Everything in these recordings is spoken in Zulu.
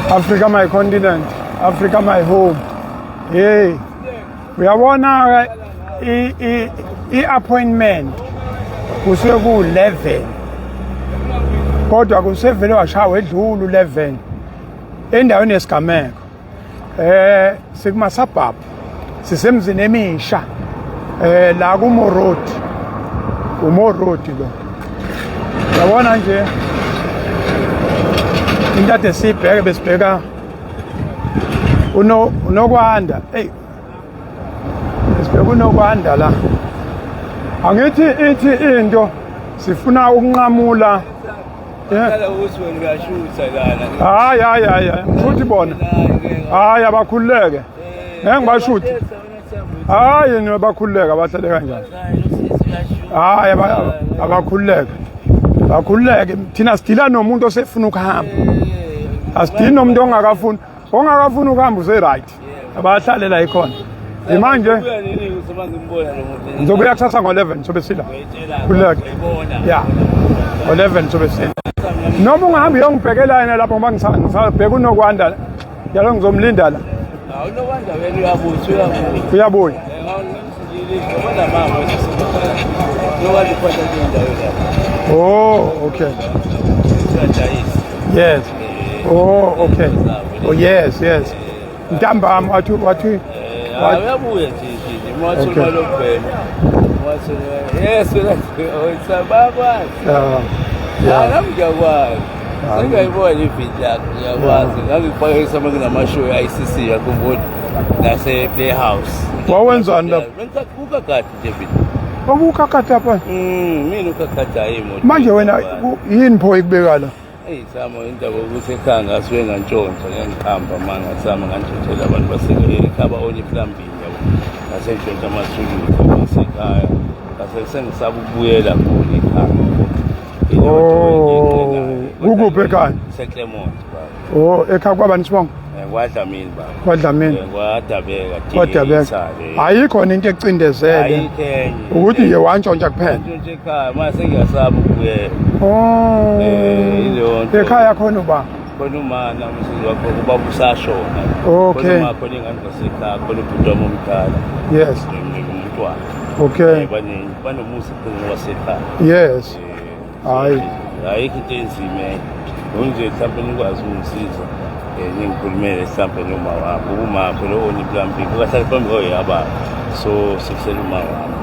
Africa my continent, Africa my home. Hey, uyabona ke i-appointment kusuke ku-11 kodwa kusevele washawa edlula u-11 endaweni yesigameko. Sikuma suburb, sisemzini emisha la kumo road, umo road lo. Yabona nje into ade siyibheke, besibheka uno unokwanda. Hey, sibheka unokwanda la. Angithi ithi into sifuna ukunqamula. Qala ukuthi wena uyashutha lana. Hayi, hayi, hayi, ngishuthi bona. Hayi, abakhululeke. Ngeke ngibashuthe. Hayi, ni bakhululeke, abahlale kanjani. Hayi, abakhululeke. Bakhululeke. Thina sidila nomuntu osefuna ukuhamba. Asidili nomuntu ongakafuni. Ongakafuni ukuhamba use right. Abahlale la ikhona. Imanje ngizobuya kusasa ngo-11 sobe sila. Khululeke. Ya. Ngo-11 sobe sila. Noma ungahamba uyongibhekela yena lapho ngoba ngisabheka uNokwanda. Yalo ngizomlinda la. Unokwanda wena uyabuya, uyabuya. Uyabuya. Oh, okay. Yes. Oh, okay. Oh, yes. Ntambama wathi Uyabuya nje nje. Wathi umalobhema. Wathi yes, uyabakwazi. Yeah. Nami ngiyakwazi. Sengiyayibona ividiyo yakho, ngiyakwazi. Ngangikufakisa uma kunama-show e-ICC, yakhumbula, nase-Playhouse. Wawenzani lapho? Ukakade nje mina. Obukakade lapha. Mina ukakade hayi imoto. Manje wena yini pho ikubeka la? Eyi Sama, indaba yokuthi ekhaya ngasuke ngantshontsha, ngangihamba ma ngasama ngantshontshela abantu basekhaya ba-own plumbing yabo. Ngase ngitshontsha amathuluzi basekhaya. Ngase sengisaba ukubuyela khona ekhaya. Oh, kukuphi ekhaya? SeClermont baba. Oh, ekhaya kwabani sibongo? KwaDlamini baba. KwaDlamini. KwaDabeka. KwaDabeka. Ayikho into ekucindezele. Ayikho enye. Ukuthi nje wantshontsha kuphela. Ngantshontsha ekhaya, mase ngiyasaba ukubuyela. Oh. Ileyo nto. Ekhaya khona uba? Khona umana umsizi wakho ubaba usashona. Okay. Khona uma khona ingane zasekhaya, khona ubhuti wami omdala. Umntwana. Banomuzi khona wasekhaya. Yes. Hayi. Ayikho into enzima. Nje mhlawumbe nikwazi ukungisiza. Ningikhulumele mhlawumbe noma wami. Uma phela oni plumbing ukahlala phambi koyaba. So sikusela uma wami.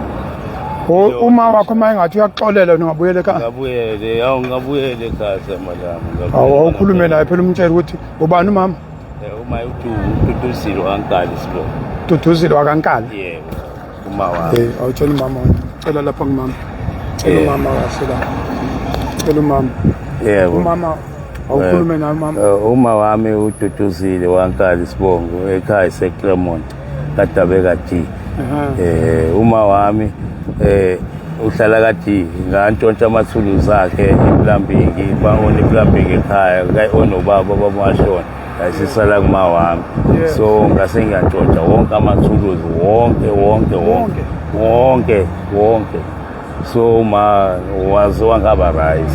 Uma wakho uma engathi uyakuxolela ungabuyela ekhaya. Ngabuyele, awu ngabuyele ekhaya samalami. Awu awukhulume naye phela umtshele ukuthi ubani umama? Uma uDuduzile wakaNkali sibongo. Duduzile wakaNkali. Yebo. Uma wami. Awutshela umama wena. Cela lapha kumama. Cela umama kahle la. Cela umama. Yebo. Umama awukhulume naye umama. Uma wami uDuduzile waNkali sibongo ekhaya eseClermont kaDabeka D. Uma wami uhlala ka-D, ngantshontsha amathuluzi akhe eplumbing, ba-own iplumbing ekhaya, onobaba bamashona, ngayisisala kuma wami. So ngase ngiyantshontsha wonke amathuluzi, wonke wonke wonke wonke wonke. So uma waze wangaba right.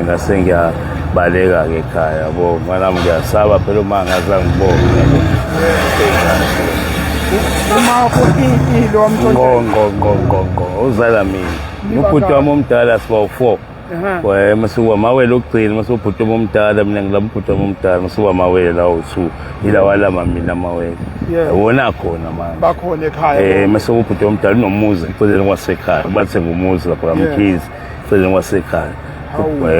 Ngase ngiyabaleka ke ekhaya yabo, manje ngiyasaba phela uma ngaze ngibone yabo. Uma ilo mntwana ngo ngo ngo ngo uzala mina. Ubhuti wami omdala siba u4. Masuka mawele okugcina, masuka ubhuti wami omdala, mina ngilama ubhuti wami omdala, masuka mawele lawo 2. Ilawa lama mina mawele. Wona khona manje. Bakhona ekhaya. Masuka ubhuti wami omdala unomuzi eceleni kwasekhaya. Bathenga umuzi lapha kaMkhize eceleni kwasekhaya.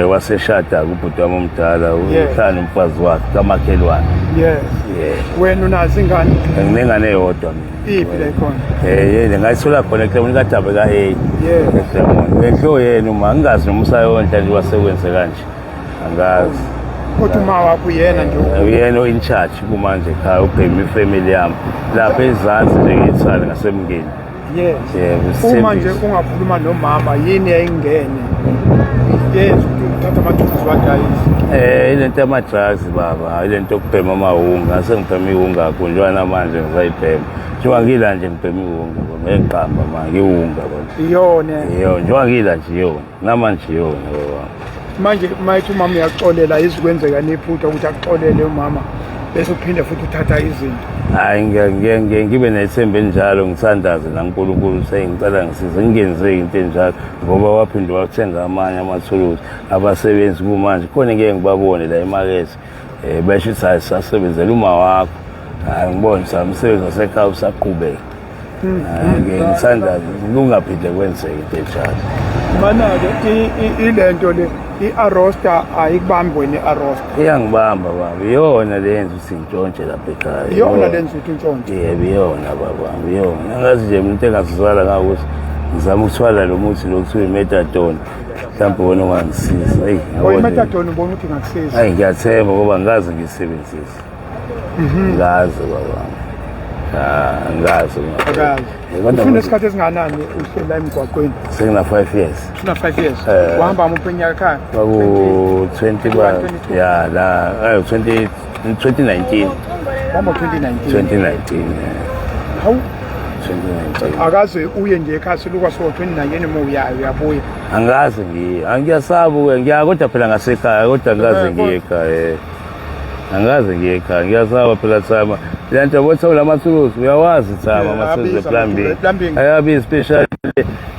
Waseshada ubhuti wami omdala, uhlala nomfazi wakhe kamakhelwane. Yes. Wena unazo ingane? Nginengane eyodwa mina. Iphi la ikhona? Yena ngayithola khona eClermont kaDabe ka-A. eClermont. Enhlo yena uma ngingazi noma usayondla nje wasekwenze kanje. Angazi. Kodwa uma wakho uyena nje. Uyena o in charge kumanje ekhaya ubhema ifamily yami. Lapha ezansi nje ngithale ngasemngeni. Yes. Yebo. Uma nje ungakhuluma nomama yini yayingene? Yes, uthatha amathuluzi wadayisa. Ilento yama-drugs baba, ilento yokubhema amahunga, sengibhema ihunga kakhulu njengoba namanje ngisayibhema. Njengoba ngila nje ngibhema ihunga baba, ngiqamba manje ihunga baba. Iyona. Iyona, njengoba ngila nje iyona, namanje iyona baba. Manje mayithi umama uyakuxolela, izikwenzeka nephutha ukuthi akuxolele umama bese uphinde futhi uthatha izinto. Hayi, ngiye ngibe nethemba enjalo, ngithandaze naNkulunkulu sengicela ngisize ngingenzeki into enjalo, ngoba waphinde wathenga amanye amathuluzi abasebenzi kumanje khona ngeke ngibabone la emakethe, besho ukuthi hayi sasebenzela uma wakho. Hayi, ngibone umsebenzi wasekhaya usaqhubeka. Hayi, ngithandaze kungaphinde kwenzeke into enjalo. Mana-ke ilento le i-arosta ayikubambi wena i-arosta? Iyangibamba baba, iyona le yenza ukuthi ngintshontshe lapha ekhaya. Iyona le yenza ukuthi untshontshe? Yebo, iyona baba, iyona. Angazi nje mina into engazizwala ngakuthi ngizama ukuthwala lo muthi lo kuthiwa i-methadone, mhlawumbe wona ungangisiza. Eyi, yabo nje. I-methadone ubona ukuthi ingakusiza? Hayi, ngiyathemba ngoba ngikaze ngiyisebenzise. Ngazi baba. Ah, ngazi. Akazi. Kodwa Ufuna isikhathi esinganani uhlela emgwaqweni? Sengina 5 years. Ufuna 5 years. Eh. Wahamba muphi unyaka ekhaya? Kwaku 20 kwa 22. ya la 20 2019. Wahamba 2019. 2019. Yeah. Hawu, 2019. akaze uye nje ekhaya silukwa so 2019 uma uyayo uyabuya. Angazi ngiye. Angiyasaba ukuya ngiya kodwa phela ngasekhaya kodwa angikaze Eh, ngiye ekhaya. Angaze ngiye ekhaya, ngiyasaba phela Thama. Le nto yabo Thama, lamathuluzi uyawazi Thama, Yeah, amathuluzi ayabiza e-plumbing. e-plumbing. Ayabiza, special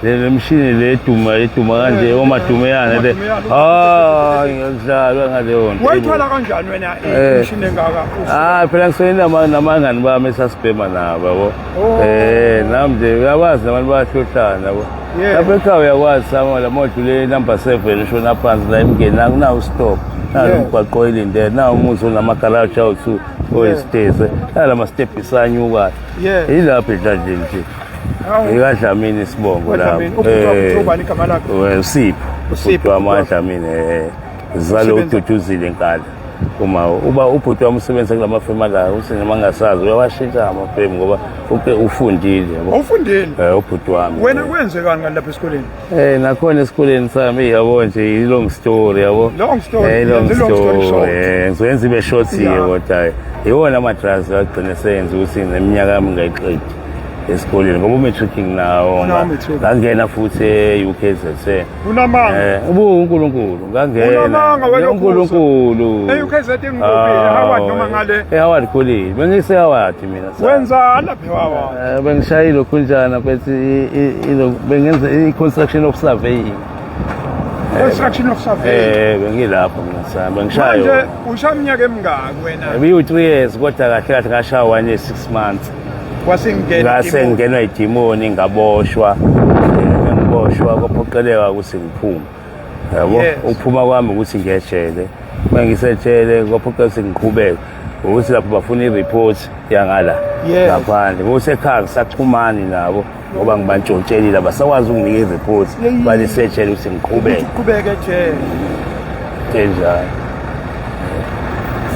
le mshini le duma eduma kanje omadumeyana le. Omadumeyana. Ah, ngiyadlalwa ngaleyo nto. Wayithola kanjani wena imishini engaka? Ah, phela ngisuke namangani bami esasibhema nabo yabo. Oh. Nami nje uyawazi nabantu bayahlohlana yabo. Lapha ekhaya uyakwazi sama la modlule number 7 ushona phansi la emngeni akunawo stop. Nalo umgwaqo oyilindele, nawo umuzi onamagaraji awu-2 oyisitezi. Nala ma-step anyukayo. Yilapho edladleni nje. Hawu. IkaDlamini isibongo lapho. Dlamini. Ubhuti wakho kuthiwa ubani igama lakhe? Usipho. Usipho, Ubhuti wami ubhuti wakho. waDlamini zalo Usebenza- uDuduzile Nkala. Uma uba ubhuti wami usebenza kula mafemu la, uthi noma ngingasazi uyawashintsha amafemu ngoba uke ufundile yabo. Awufundile? Ubhuti wami. Wena kwenzekani kanti lapha esikoleni? Nakhona esikoleni sami yabo nje i long story yabo. Long story, Long yenza i-long story story. short. Ngizoyenza ibe short ke kodwa iwona ama drugs agcine seyenza ukuthi neminyaka yami ngayiqedi esikoleni ngoba u-matric nginawo. Unawo u-matric. Ngangena futhi e-UKZN. Unamanga. Ubu uNkulunkulu ngangena. Unamanga wena. uNkulunkulu. E-UKZN kuphi? E-Howard noma ngale? E-Howard College. Bengise Howard mina. Wenzani lapha e-Howard? Bengishayile lokhunjana bethi bengenza i-construction of surveying. Construction of surveying. Bengilapho mina sami bengishaya. Manje ushaya iminyaka emingaki wena? Biyu 3 years kodwa kahle kahle ngashaya 1 year 6 months. Wasengena. Ngase ngingenwa idimoni ngaboshwa. Ngiboshwa kwaphoqeleka ukuthi ngiphume. Yabo, ukuphuma kwami ukuthi ngiyejele. Uma ngisejele kwaphoqeleka ukuthi ngiqhubeke. Ukuthi lapho bafuna i-report yangala ngaphandle. Ngokusekhaya ngisaxhumani nabo ngoba ngibantshontshelile abasakwazi ukunginika i-report balisejele ukuthi ngiqhubeke. Uqhubeke ejele. Into enjalo.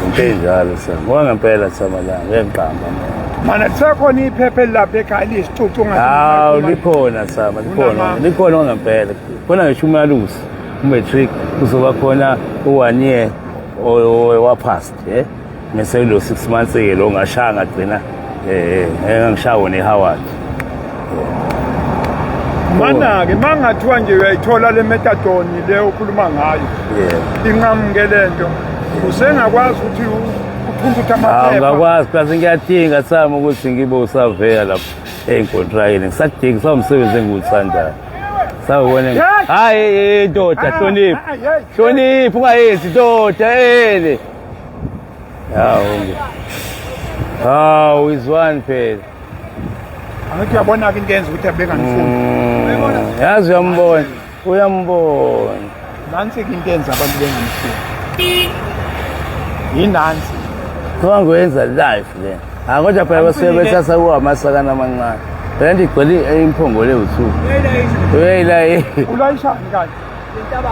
Into enjalo sami. Ngoba ngempela samalanga ngiyangiqamba mina. Mana kusekhona iphepha elilapha ekhaya liyisicucu ngathi. Hawu, likhona sama, likhona. Unamanga. Likhona ngempela. Khona ngisho umalusi umatric kuzoba khona u-1 year owaphast mese lo 6 months ke lo ngashaya ngagcina engangishawo ne-Howard. Mana-ke mangathiwa nje uyayithola le methadone le okhuluma ngayo. Inqamuke lento. Usengakwazi ukuthi uphunguthe amaphepha. Ngakwazi plus ngiyadinga sami ukuthi ngibe usaveya lapho ey'nkontrakeni. Ngisadinga sawumsebenzi engiwuthandayo. Sawubona. Hayi ndoda, hlonipha. Hlonipha ungayenzi ndoda ene. Hawu. Hawu izwani phela. Angithi uyabona-ke into yenza ukuthi abenganifuni. Yazi uyambona. Uyambona. Nansi-ke into yenza abantu benganifuni. Yinansi. Kuthiwa ngoyenza life le. Ah, kodwa phela basuke bethatha kuwo amasakana amancane. Phela nto igcwele imphongo le uthu. Uyayilayisha. Ulayishani kanje?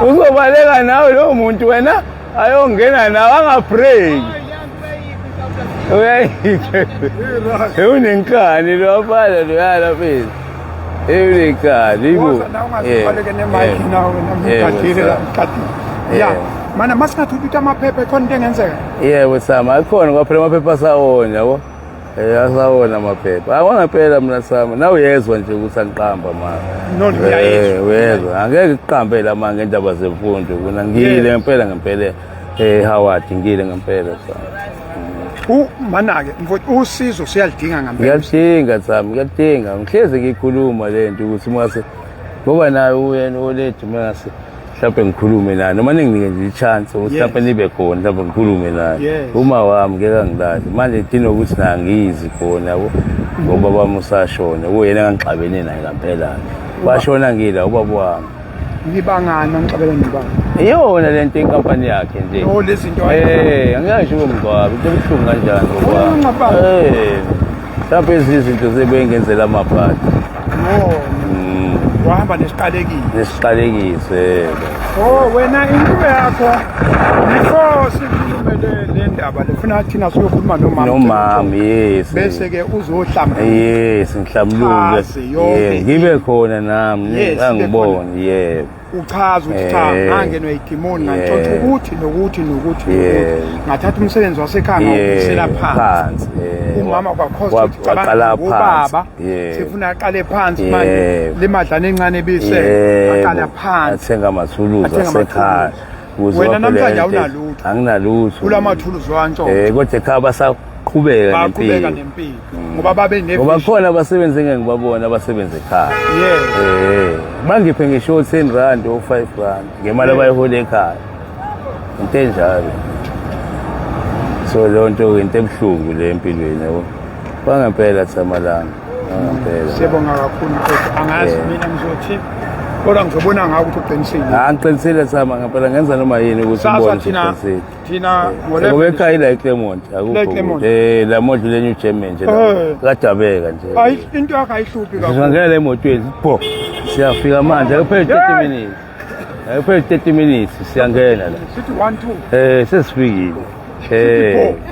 Uzobaleka nawe lowo muntu wena ayongena nawe angabreak. Uyayike. Unenkani lo afana lo yala phela. Unenkani ibo. Woza nawe ungazibaleke nemayikhi nawe namgadile la mgadile. Ya. Mana masingathi uthi amaphepha khona into engenzeka. Yebo sama, akhona kwaphela amaphepha sawona yabo. Asawona amaphepha. Awangempela mina sami. Nawe uyezwa nje ukuthi angiqamba manga. No, ngiyayizwa. Uyezwa. Angeke kuqambe la manga ngendaba zemfundo. Kuna ngiyile ngempela ngempela Howard ngiyile ngempela sami. Manake mfowethu usizo siyalidinga ngempela. Ngiyalidinga sami, ngiyalidinga. Ngihlezi ngikhuluma lento ukuthi mase ngoba naye uyena olethu mase mhlawumbe ngikhulume naye noma ninginike nje i-chance ukuthi mhlawumbe nibe khona mhlawumbe ngikhulume naye uma wami ngeke angilale manje idina ukuthi naye angiyizi khona yabo ngoba bami usashona kuyena engangixabene naye ngampela-ke washona ngila ubaba wami nibangani angixabene nobaba iyona le nto inkampani yakhe nje oh lezi zinto angeke ngisho umngcwabo into ebuhlungu kanjani ngoba mhlawumbe ezinye izinto sebengenzela amabhadi no wahamba nesiqalekiso nesiqalekiso yebo oh wena into yakho before sikhulume le ndaba lefuna thina siyokhuluma nomama nomama yes bese ke uzohlambuluka yes ngihlambuluke ngibe khona nami angibone yebo uchaza ukuthi cha ngangenwa idimoni ngantshontsha ukuthi nokuthi nokuthi ngathatha umsebenzi wasekhaya ngawubuyisela phansi umama kwakhosa ukuthi cabanga ubaba sifuna aqale phansi manje le madlana encane ebise aqala phansi athenga amathuluzi asekhaya wena namhlanje awunalutho anginalutho kula mathuluzi wantshontsha kodwa ekhaya basaqhubeka baqhubeka nempilo ngoba babe ne ngoba khona abasebenzi engeke ngibabona abasebenza ekhaya yes bangiphe ngisho 10 rand o 5 rand ngemali abayihola ekhaya into enjalo so leyo nto into ebuhlungu le empilweni yabo kwangempela thamalanga kwangempela siyabonga kakhulu mfowethu angazi mina ngizothi kodwa ngizobona ngawe ukuthi uqinisile ah ngiqinisile thama ngempela ngenza noma yini ukuthi ubone ukuthi uqinisile thina ngoba ekhaya ila eClermont akukho la modlu le New German nje kadabeka nje hayi into yakho ayihluphi kakhulu singangena emotweni pho siyafika manje akupheli 30 minutes akupheli 30 minutes siyangena la sithi 1 2 sesifikile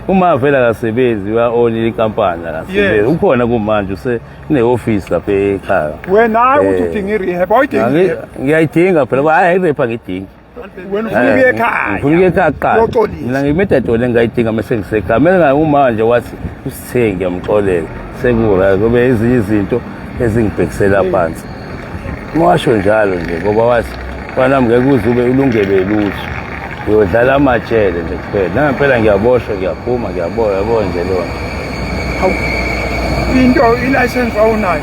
uma vele akasebenzi uya-own inkampani akasebenzi ukhona kumanje use une-office lapha ekhaya wena hayi ukuthi udinga i-rehab awuyidingi ngiyayidinga phela hayi i-rehab angiyidingi wena ufuna ukuya ekhaya ngifuna ukuya ekhaya kuqala mina ngimedadole engingayidinga mese ngisekhaya mina uma nje wathi usithe ngiyamxolela sekura kube ezinye izinto ezingibhekisela phansi washo njalo nje ngoba wathi mfana ngeke uze ube ulungelwe lutho uyodlala amajele nje kuphela nangempela ngiyaboshwa ngiyaphuma ngiyaboya yabo nje lona into i-license awunayo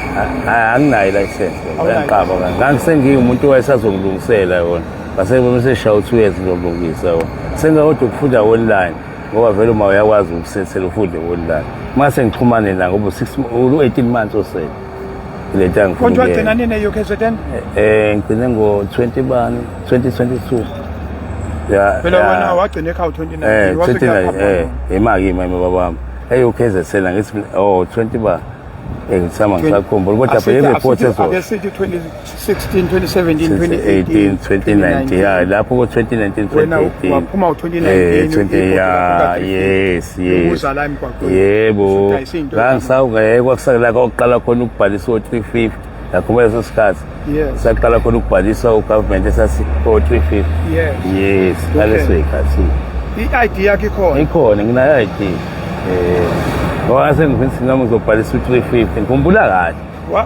anginayo i-license ngiqaba ngangisengiwumuntu owayesazongilungisela yona ngase seshaya u-2 years ngizolungisa yona sengakodwa ukufunda online ngoba vele uma uyakwazi ukusethela ufunde online mase ngixhumane na ngoba u-18 months osele le nto angifuna Konje wagcina nini e-UKZN? Ngigcine ngo-20 bani 2022 ya Phela wena wagcina ekhaya u-2019 wase 29 imaki imame babami e-UKZN angithi oh 20 ba ngisama ngisakhumbula kodwa phela i-report ezo ake sithi 2016 2017 2018 2019 ya lapho ko 2019 2018 waphuma u-2019 20 ya yes yes uza la emgwaqweni yebo ngangisawungeke kwakusakela kwakuqala khona ukubhalisa o-350 yakhuba leso sikhathi saqala khona ukubhalisa ugovernment esasi o-350 yes ngaleso sikhathi i-ID yakho ikhona ikhona nginayo i-ID ngoba sengifisa nami ngizobhalisa u-350 ngikhumbula kahle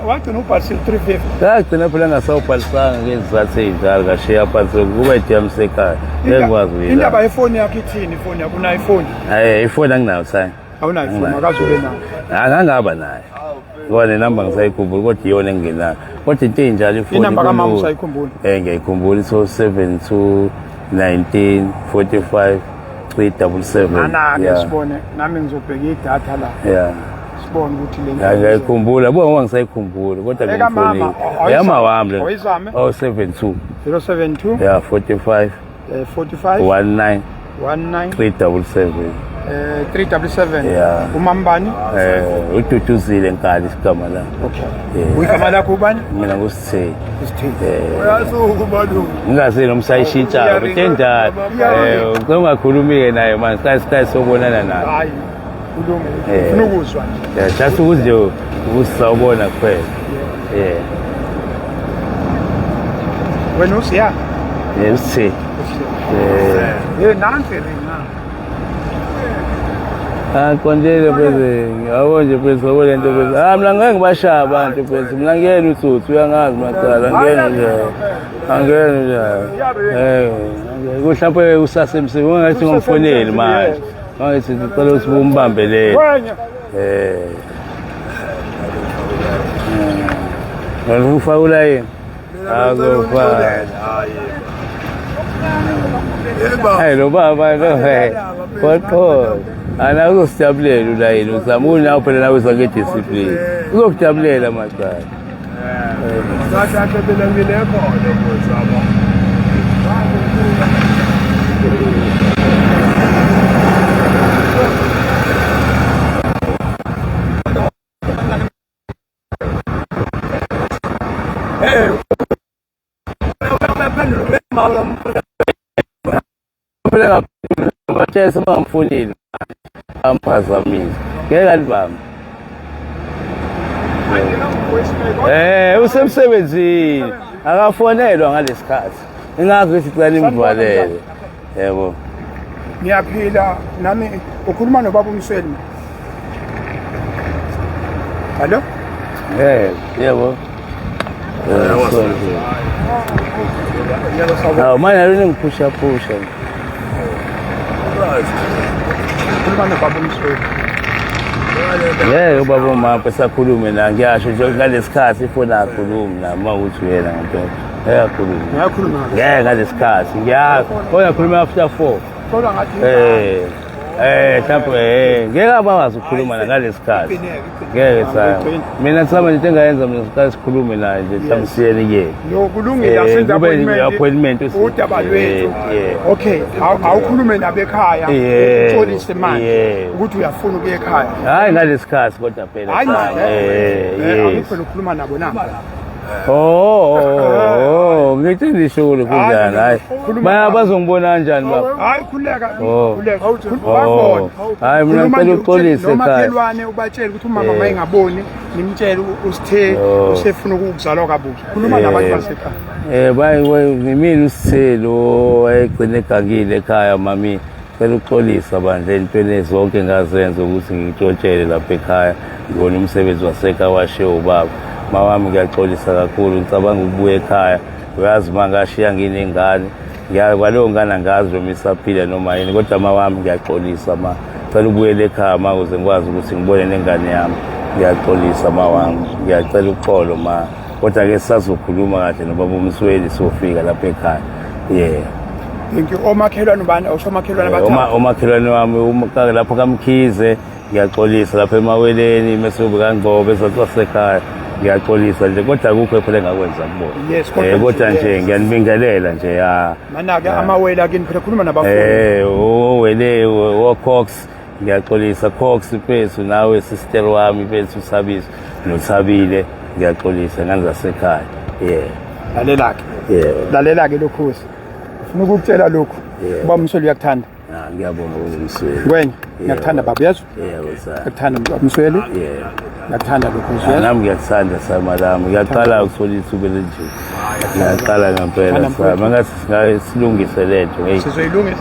wagcina ubhalisile u-350 ngagcina phela ngasawubhalisanga ngezizathu ey'njalo ngashiya phansi kuba idiyami sekhaya ngeke ngikwazi indaba yefoni yakho ithini ifoni yakho unayo ifoni ifoni anginayo sani awunayo ifoni akaze ube nayo angangaba nayo ngoba nenamba ngisayikhumbula kodwa iyona engingenayo kodwa into ey'njalo ifoni inamba kamama usayikhumbula ngiyayikhumbula iso 72 19 45 377 anake sibone nami ngizobheka idatha la yeah sibone ukuthi le nto ngiyayikhumbula buka ngoba ngisayikhumbula kodwa ngifuni yama wami le oyizame 072 072 yeah 45 45 19 19 377 377 yeah umambani ududuzile nkali isigama la okay uyigama lakho ubani mina ngusitheni usitheni uyasuka umalume ngingazi noma usayishintsha into enjalo ngicela ungakhulumi-ke naye manje sikhathi sikhathi sobonana naye hayi kulungile ufuna ukuzwa nje yeah just ukuthi nje ukuthi sawubona kuphela yeah wena usiya yeah usitheni yeah nansi ringa Aqondile president. Yabo nje president yabo lento president. Ah mina ngeke ngibashaya abantu president. Mina ngiyena utsotsi uyangazi macala ngiyena nje. Angena nje. Eh mhlawumbe usasemsebenzini ungathi ngomfoneli manje. Manje sicela ukuthi umbambelele. Eh. Ngifaka ulayini. Akufani. Hayi lo baba lo he. Kodwa ana uzosijabulela ulayini uzama unawo phela nawe uza nge-discipline. Uzokujabulela macala. Kahle kahle mina nginekhono mfowethu. Phela batshela sebamfonile amphazamisa ngeke alibambe. Eh usemsebenzini akafonelwa ngalesikhathi. Ingakho ngithi cela nimvalele. Yebo. Ngiyaphila nami ukhuluma nobaba uMsweli. Hallo? Eh, yebo. Hawu manje nalo ningiphusha phusha. Ukhuluma nobaba uMsweli. Ngeke ubaba uMampa sakhulume la ngiyasho nje ngalesikhathi ifoni akhulumi la uma uthi uyena ngempela. Ngeke akhulume. Ngiyakhuluma ngale. Ngeke ngalesikhathi ngiyazi. Kodwa khuluma after 4. Kodwa ngathi Eh. Eh mhlawumbe eh ngeke abakwazi ukukhuluma la ngalesikhathi. Ngeke sa. Mina sama nje engayenza mina siqale sikhulume naye nje mhlawumbe siyeni kuyena. No kulungile Eh, asenze kube appointment. i-appointment Udaba lwethu. Yeah. Okay, awukhulume nabekhaya Yeah. uxolise manje Yeah. ukuthi uyafuna ukuya ekhaya. Hayi ngalesikhathi kodwa phela. Hayi manje. Eh, yes. Angifuni ukukhuluma nabo na. Oh, oh, oh, ngithi nisho kunjani hayi. Khuluma Baya nabo. bazongibona kanjani baba? Hayi khuleka, Oh. khuleka. Oh. Babona. Hayi mina Khuluma ngicela nje uxolise ekhaya. nomakhelwane ubatshele ukuthi umama Eh. mayengaboni nimtshele usithe Oh. usefuna ukuzalwa kabusha. Khuluma Eh. nabantu basekhaya. Eh bayi ngimina usithelo wayegcina egangile ekhaya mami. Cela ukuxolisa bandla entweni zonke engazenza ukuthi ngitshontshele lapha ekhaya ngibona umsebenzi wasekhaya washiya ubaba. Mawami ngiyaxolisa kakhulu ngicabanga ukubuya ekhaya. Uyazi uma ngashiya nginengane kwaleyo ngane angazi noma isaphila noma yini kodwa mawami ngiyaxolisa ma. Cela ubuyele ekhaya ma ukuze ngikwazi ukuthi ngibone nengane yami. Ngiyaxolisa mawami, ngiyacela uxolo ma. Kodwa-ke sisazokhuluma kahle nobaba uMsweli sofika lapha ekhaya. Yeah. Thank you. Omakhelwane ubani? Osomakhelwane abathathu. Omakhelwane wami lapho kaMkhize ngiyaxolisa lapha emaweleni mese kube kaNgcobo ezansi wasekhaya ngiyaxolisa nje kodwa akukho phela engakwenza kubona. Yes, kodwa Eh kodwa nje, nje yes. ngiyanibingelela nje ya. Mana-ke amawele akini phela khuluma nabafundi. Eh owele o Cox ngiyaxolisa Cox mfethu nawe sister wami mfethu uSabiso noThabile ngiyaxolisa ngane zasekhaya. Yeah. Lalela-ke. Yeah. Lalela-ke lokhuzi. Ufuna ukukutshela lokhu. Yeah. Uba uMsweli uyakuthanda. Ah, ngiyabonga uMsweli. Ngwenya, ngiyakuthanda baba uyezwa? Yebo sir. Ngiyakuthanda baba Msweli. Yeah. Ngiyakuthanda lokhu uyezwa? Nami ngiyakuthanda sama lami. Ngiyaqala ukuthola ithuba elinje. Ngiyaqala ngempela Thanda sama. Ngathi singaye silungise lento. Hey. Sizoyilungisa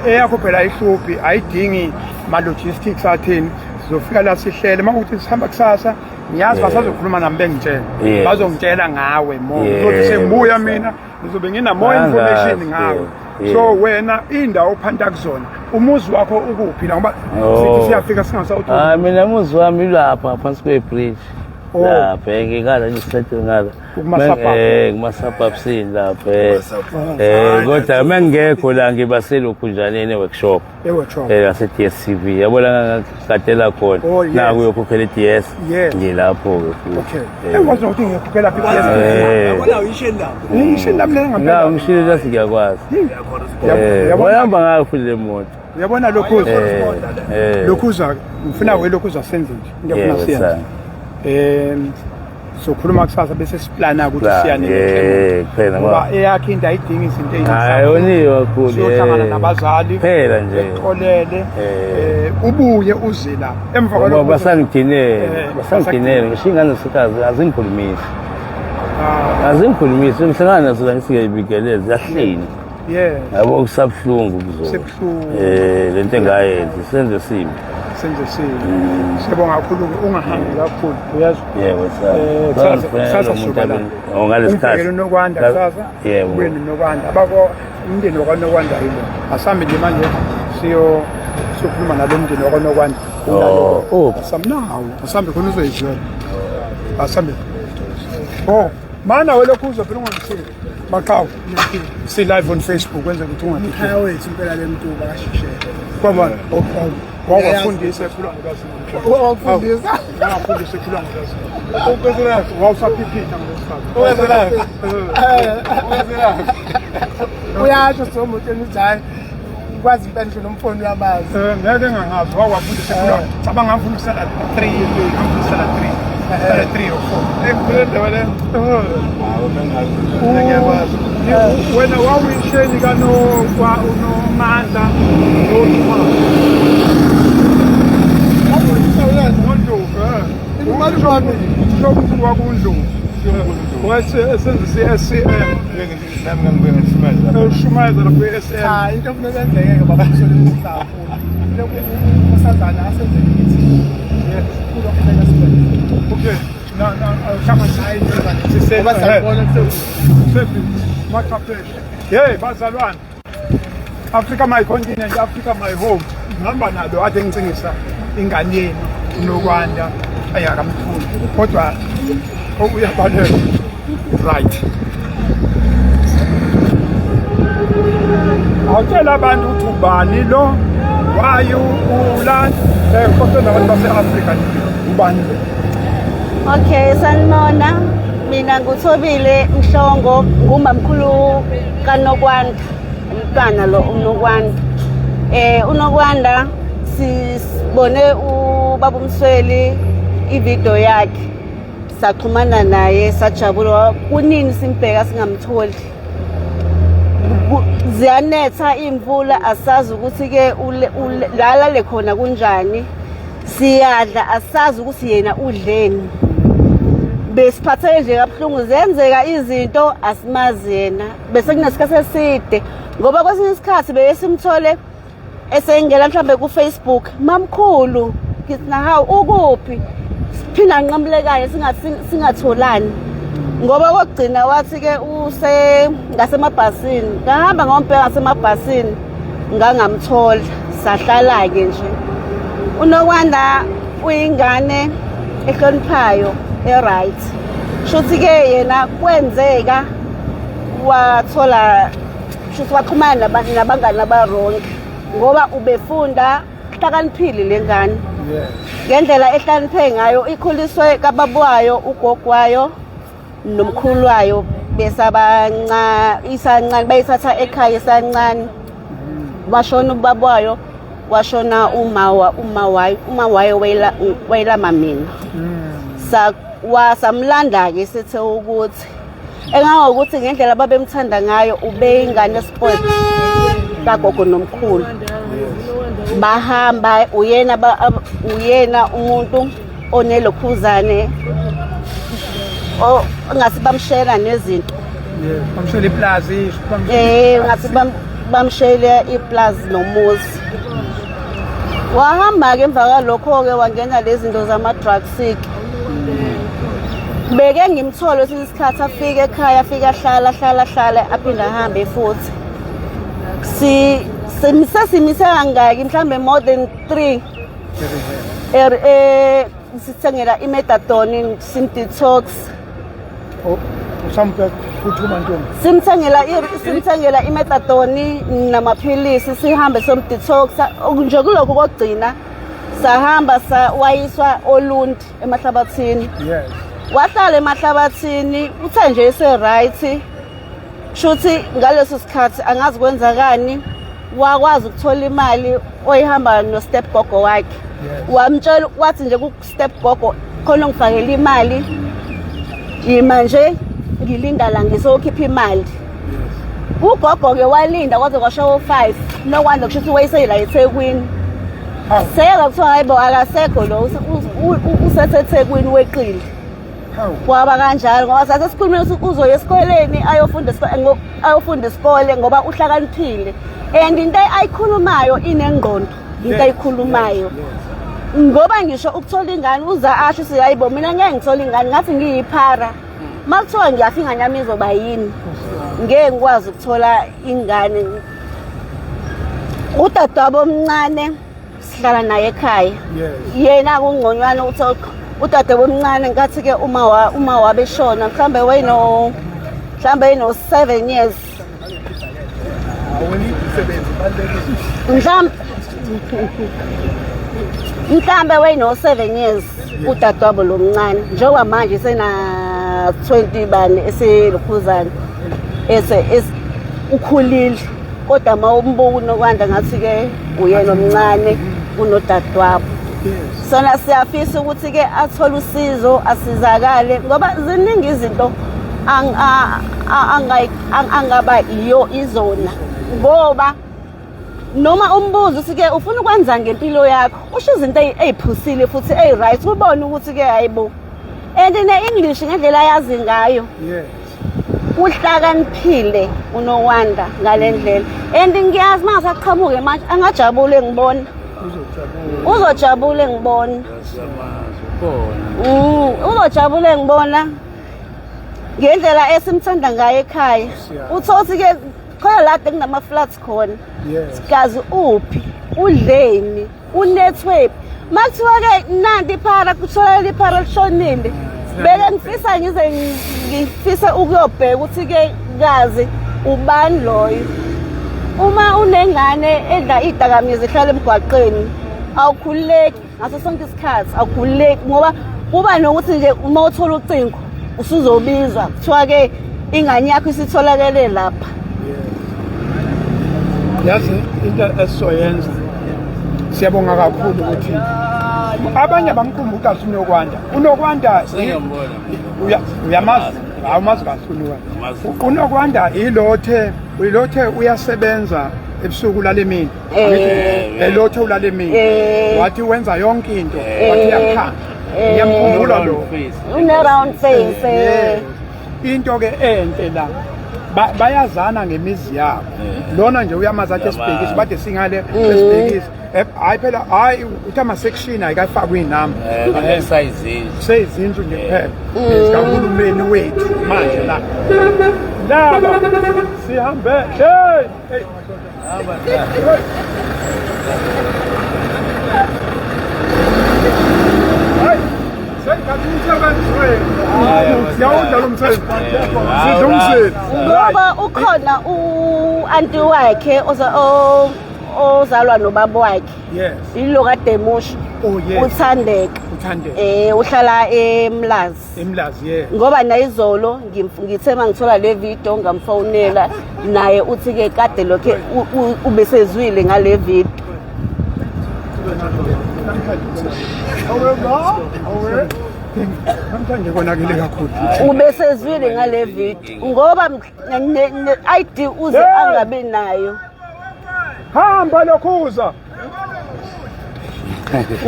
eyakho phela ayihluphi, ayidingi ma logistics athini. Sizofika la sihlele makuthi sihamba kusasa ngiyazi basazokhuluma nami bengitshela. Yes. Bazongitshela ngawe more. Yes. Ngizothi sengibuya mina ngizobe ngina more information ngawe. Yeah. So wena indawo ophanta kuzona umuzi wakho ukuphi la ngoba Oh. sithi siyafika singasawutholi. Ah mina umuzi wami lapha phansi kwe-bridge. Oh. Lapha ngikala nje straight ngala. Kuma-suburb. Eh kuma-suburbsini lapha. Eh Eh, kodwa mengekho la ngiba selokhunjaneni workshop. E-workshop. Eh yase DSTV. Yabona ngakatela khona. Oh, yes. Naku uyokhokhela i-DS. Yes. Ngilapho ke futhi. Okay. Eh. Engikwazi nokuthi ngiyokhokhela phi i-DS. Eh. Yabona uyisheli lapho. Ngishini lami lena La ngempela. ngishilo lasi ngiyakwazi. Eh, Uyabona wayihamba ngayo futhi le moto. uyabona lokhuza. Eh, eh. Lokhuza ngifuna we lokhuza senze nje. Into Yebo, efuna siyenze. sir. Sokhuluma kusasa bese siplana ukuthi Plan, siya nini. eh, kuphela Ngoba ngoba eyakhe into ayidingi izinto eziningi. Hayi, yoniwe kakhulu, Siyohlangana eh. nabazali. Kuphela nje. Bexolele. Eh. Ubuye uze la. Emva ngoba kwalokho basangidinele, Eh, basangidinele ngisho ingane sikazi azingikhulumisi. Ah, Azingikhulumisi, ngihlangana nazo la ngithi ngiyayibingelela, ziyahlina. Yes. Yabo kusabuhlungu kuzona. Sebuhlungu. Eh lento engayenzi senze simbi. Senze simbi. Siyabonga kakhulu ungahambi kakhulu uyazwa. Yebo sir. Eh, kusasa suka la. Oh ngalesikhathi. Umbhekele uNokwanda kusasa. Yebo. Ubuye noNokwanda. Abako umndeni wakwaNokwanda yilo. Asambe nje manje siyo siyokhuluma nalo mndeni wakwaNokwanda. Oh, oh. Asambe nawo. Asambe khona uzoyizwela. Asambe. Oh, mana welokhu uzophela ungangishilo. Maqhawe. Si live on Facebook kwenza ukuthi ungathi. Umkhaya wethu impela le mtuba kashishela. Kwabona. Wawafundisa ekhulwa ngolwazi. Wawafundisa. Wawafundisa ekhulwa ngolwazi. Ukwezelaphi? Wawusaphiphitha ngolwesikhathi. Ukwezelaphi? Ukwezelaphi? Uyasho somuntu ukuthi hayi ukwazi impela ngisho nomfoni uyamazi. Eh, ngeke ngangazi wawafundisa ekhulwa. Cabanga ngamfundisa la 3 ngamfundisa la 3. La 3 or 4. Eh, kule ndaba le. Ngiyakwazi. Wena wawuyisheni kano kwa unomandla nondlovu. Wayesenza i-SCM. Nami ngangibuye ngishumayeza. Ushumayeza lapho i-SCM. Cha, into okufuneka yenzeke baba uSoleni kakhulu. Lokhu unkosazana asenzele imithi. Yes. Kulokufuneka sikwenze. Okay. Na na hlangana Ngoba siyabona Machapheshe. Hey bazalwane. Africa my continent, Africa my home. Ngihamba nalo ade ngicingisa ingane yenu uNokwanda ayakamthuli. Kodwa uyabaleka. Right. Awutshela abantu ukuthi ubani lo why ula kodwa nabantu base-Afrika nje ubani lo? Okay, sanibona. Mina nguThobile Mhlongo, ngumamkhulu kaNokwanda, umntwana lo uNokwanda. Eh uNokwanda sibone ubaba uMsweli ivideo yakhe. Saxhumana naye sajabula kunini simbheka singamtholi. Ziyanetha imvula asazi ukuthi ke la le khona kunjani. Siyadla asazi ukuthi yena udleni. Besiphatheke nje kabuhlungu zenzeka izinto asimazi yena. Bese kunesikhathi eside ngoba kwesinye isikhathi beye simthole esengena mhlambe ku-Facebook mamkhulu ngithi na hawu ukuphi siphinda nqamulekane singatholani ngoba kokugcina wathi-ke use ngasemabhasini ngahamba ngombheka ngasemabhasini ngangamthola sahlala-ke nje uNokwanda uyingane ehloniphayo e-right shuthi-ke yena kwenzeka wathola shuthi waxhumana nabangani aba-wrong ngoba ubefunda hlakaniphile le ngane ngendlela ehlakaniphe ngayo ikhuliswe kababa wayo ugogo wayo nomkhulu wayo besabanca isancane bayithatha ekhaya isancane washona ubaba wayo washona uma wayo uma wayo wayelama mina sa wasamlanda-ke sithe ukuthi engangokuthi ngendlela babemthanda ngayo ubeyingane sport kagogo nomkhulu bahamba uyena uyena umuntu onelokhuzane ngathi bamshela nezinto bamshela iplazi ngathi bamshela iplazi nomuzi wahamba-ke emva kwalokho-ke wangena lezi zinto zama-drugs-ke beke ngimthole kwesinye isikhathi afike ekhaya afike ahlala ahlala ahlale aphinde ahambe futhi sesimise kangaki mhlawumbe more than 3 sithengela i-methadone sim-detox Usamphuthuma ntombi. Simthengela i-methadone namaphilisi sihambe som-detox nje kulokhu kokugcina sahamba wayiswa Olundi emahlabathini. Yes. Wahlala emahlabathini uthe nje ese-right shuthi ngaleso sikhathi angazi kwenzakani wakwazi ukuthola imali oyihamba no-step gogo wakhe. Wamtshela wathi nje ku-step gogo khona ngifakela imali yima nje ngilinda la ngizokhipha imali. Ugogo-ke walinda kwaze kwashawa o-5 Nokwanda kusho ukuthi wayeseyila eThekwini. Seka kuthiwa hayi bo akasekho lo useseThekwini weqile. Kwaba kanjalo ngoba sase sikhulumile ukuthi uzoya esikoleni ayofunda ayofunda isikole ngoba uhlakaniphile and into ayikhulumayo inengqondo into ayikhulumayo ngoba ngisho ukuthola ingane uza asho ukuthi hayibo mina ngeke ngithole ingane ngathi ngiyiphara uma kuthiwa ngiyafa ingane yami izoba yini ngeke ngikwazi ukuthola ingane udadewabo omncane sihlala naye ekhaya yena kungconywana ukuthi udadewabo omncane nkathi-ke uma uma wabeshona mhlawumbe wayeno mhlawumbe wayeno-seven years mhlawumbe mhlawumbe wayeno-seven years udadewabo lo mncane njengoba manje sena-20 bani eselokhuzana ese ukhulile kodwa uma umbuka uNokwanda ngathi-ke uyena omncane kunodadewabo sona siyafisa ukuthi-ke athole usizo asizakale ngoba ziningi izinto angaba iyo izona ngoba noma umbuzo ukuthi-ke ufuna ukwenza ngempilo yakho usho izinto ey'phusile futhi eyi-right ubone ukuthi-ke hayibo and ne-english ngendlela ayazi ngayo uhlakaniphile unowanda ngale ndlela and ngiyazi uma ngasaqhamuke manje angajabule ngibona uzojabula engibona uzojabula engibona ngendlela esimthanda ngayo ekhaya uthothi ke khona la kade kunama-flats khona kazi uphi udleni unethwephi uma kuthiwa-ke nanti iphara kutholakala iphara lishonile beke ngifisa ngize ngifise ukuyobheka ukuthi-ke kazi ubani loyo uma unengane edla iy'dakamizwa ihlala emgwaqeni awukhululeki ngaso sonke isikhathi awukhululeki ngoba kuba nokuthi nje uma uthola ucingo usuzobizwa kuthiwa-ke ingane yakho isitholakele lapha yazi into esizoyenza siyabonga kakhulu ukuthi abanye abamkhumbuli kahle unokwanda unokwanda uyamazi awumazi kahle unokwanda unokwanda ilothe ilothe uyasebenza ebusuku ulala emini eh. elothe ulala emini eh. wathi wenza yonke into eh. wathi uyakhanda ngiyamkhumbula lo une-round face into ke enhle la bayazana ngemizi yabo lona nje uyamazi athi esibhekisi bade singale esibhekisi hayi phela hayi uthi ama-section ayikafakwe iy'namba seyizindlu nje kuphela zikahulumeni wethu manje la laba sihambe hey hey Siyawudla lo msebenzi. Sidla umsebenzi. Ngoba ukhona u-anti wakhe ozalwa nobaba wakhe. Yes. Ilo kaDemusha. Oh yes. Uthandeka. Uthandeka. Eh uhlala eMlazi. Emlazi yeah. Ngoba nayizolo ngithe mangithola le video ngamfonela naye uthi ke kade lokhe ubesezwile ngale video. Namhlanje konakele kakhulu. Ubesezwile ngale video ngoba ne-ID uze angabi nayo. Hamba lokhuza.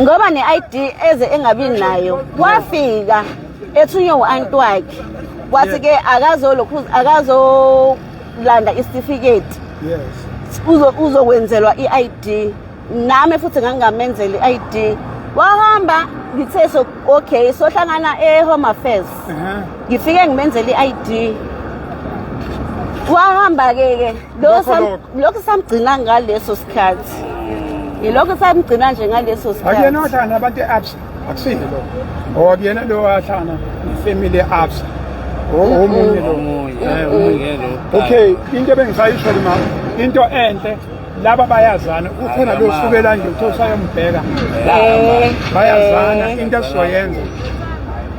Ngoba ne-ID eze engabi nayo wafika ethunywe u-anti wakhe wathi ke akazolokhu akazolanda isitifiketi yes uzokwenzelwa i-ID nami futhi ngangingamenzela i-ID wahamba ngithe so okay sohlangana e-home affairs ngifike ngimenzela i-ID wahamba-ke ke lokhu samgcina ngaleso sikhathi yilokhu samgcina nje ngaleso sikhathi akuyena ohlangana nabantu e-absa akusiye lo or akuyena lo ahlangana nefamily e-absa omunye lo okay into ebengisayisho ma into enhle laba bayazana kukhona lo sukela nje uthe usayombheka bayazana into esizoyenza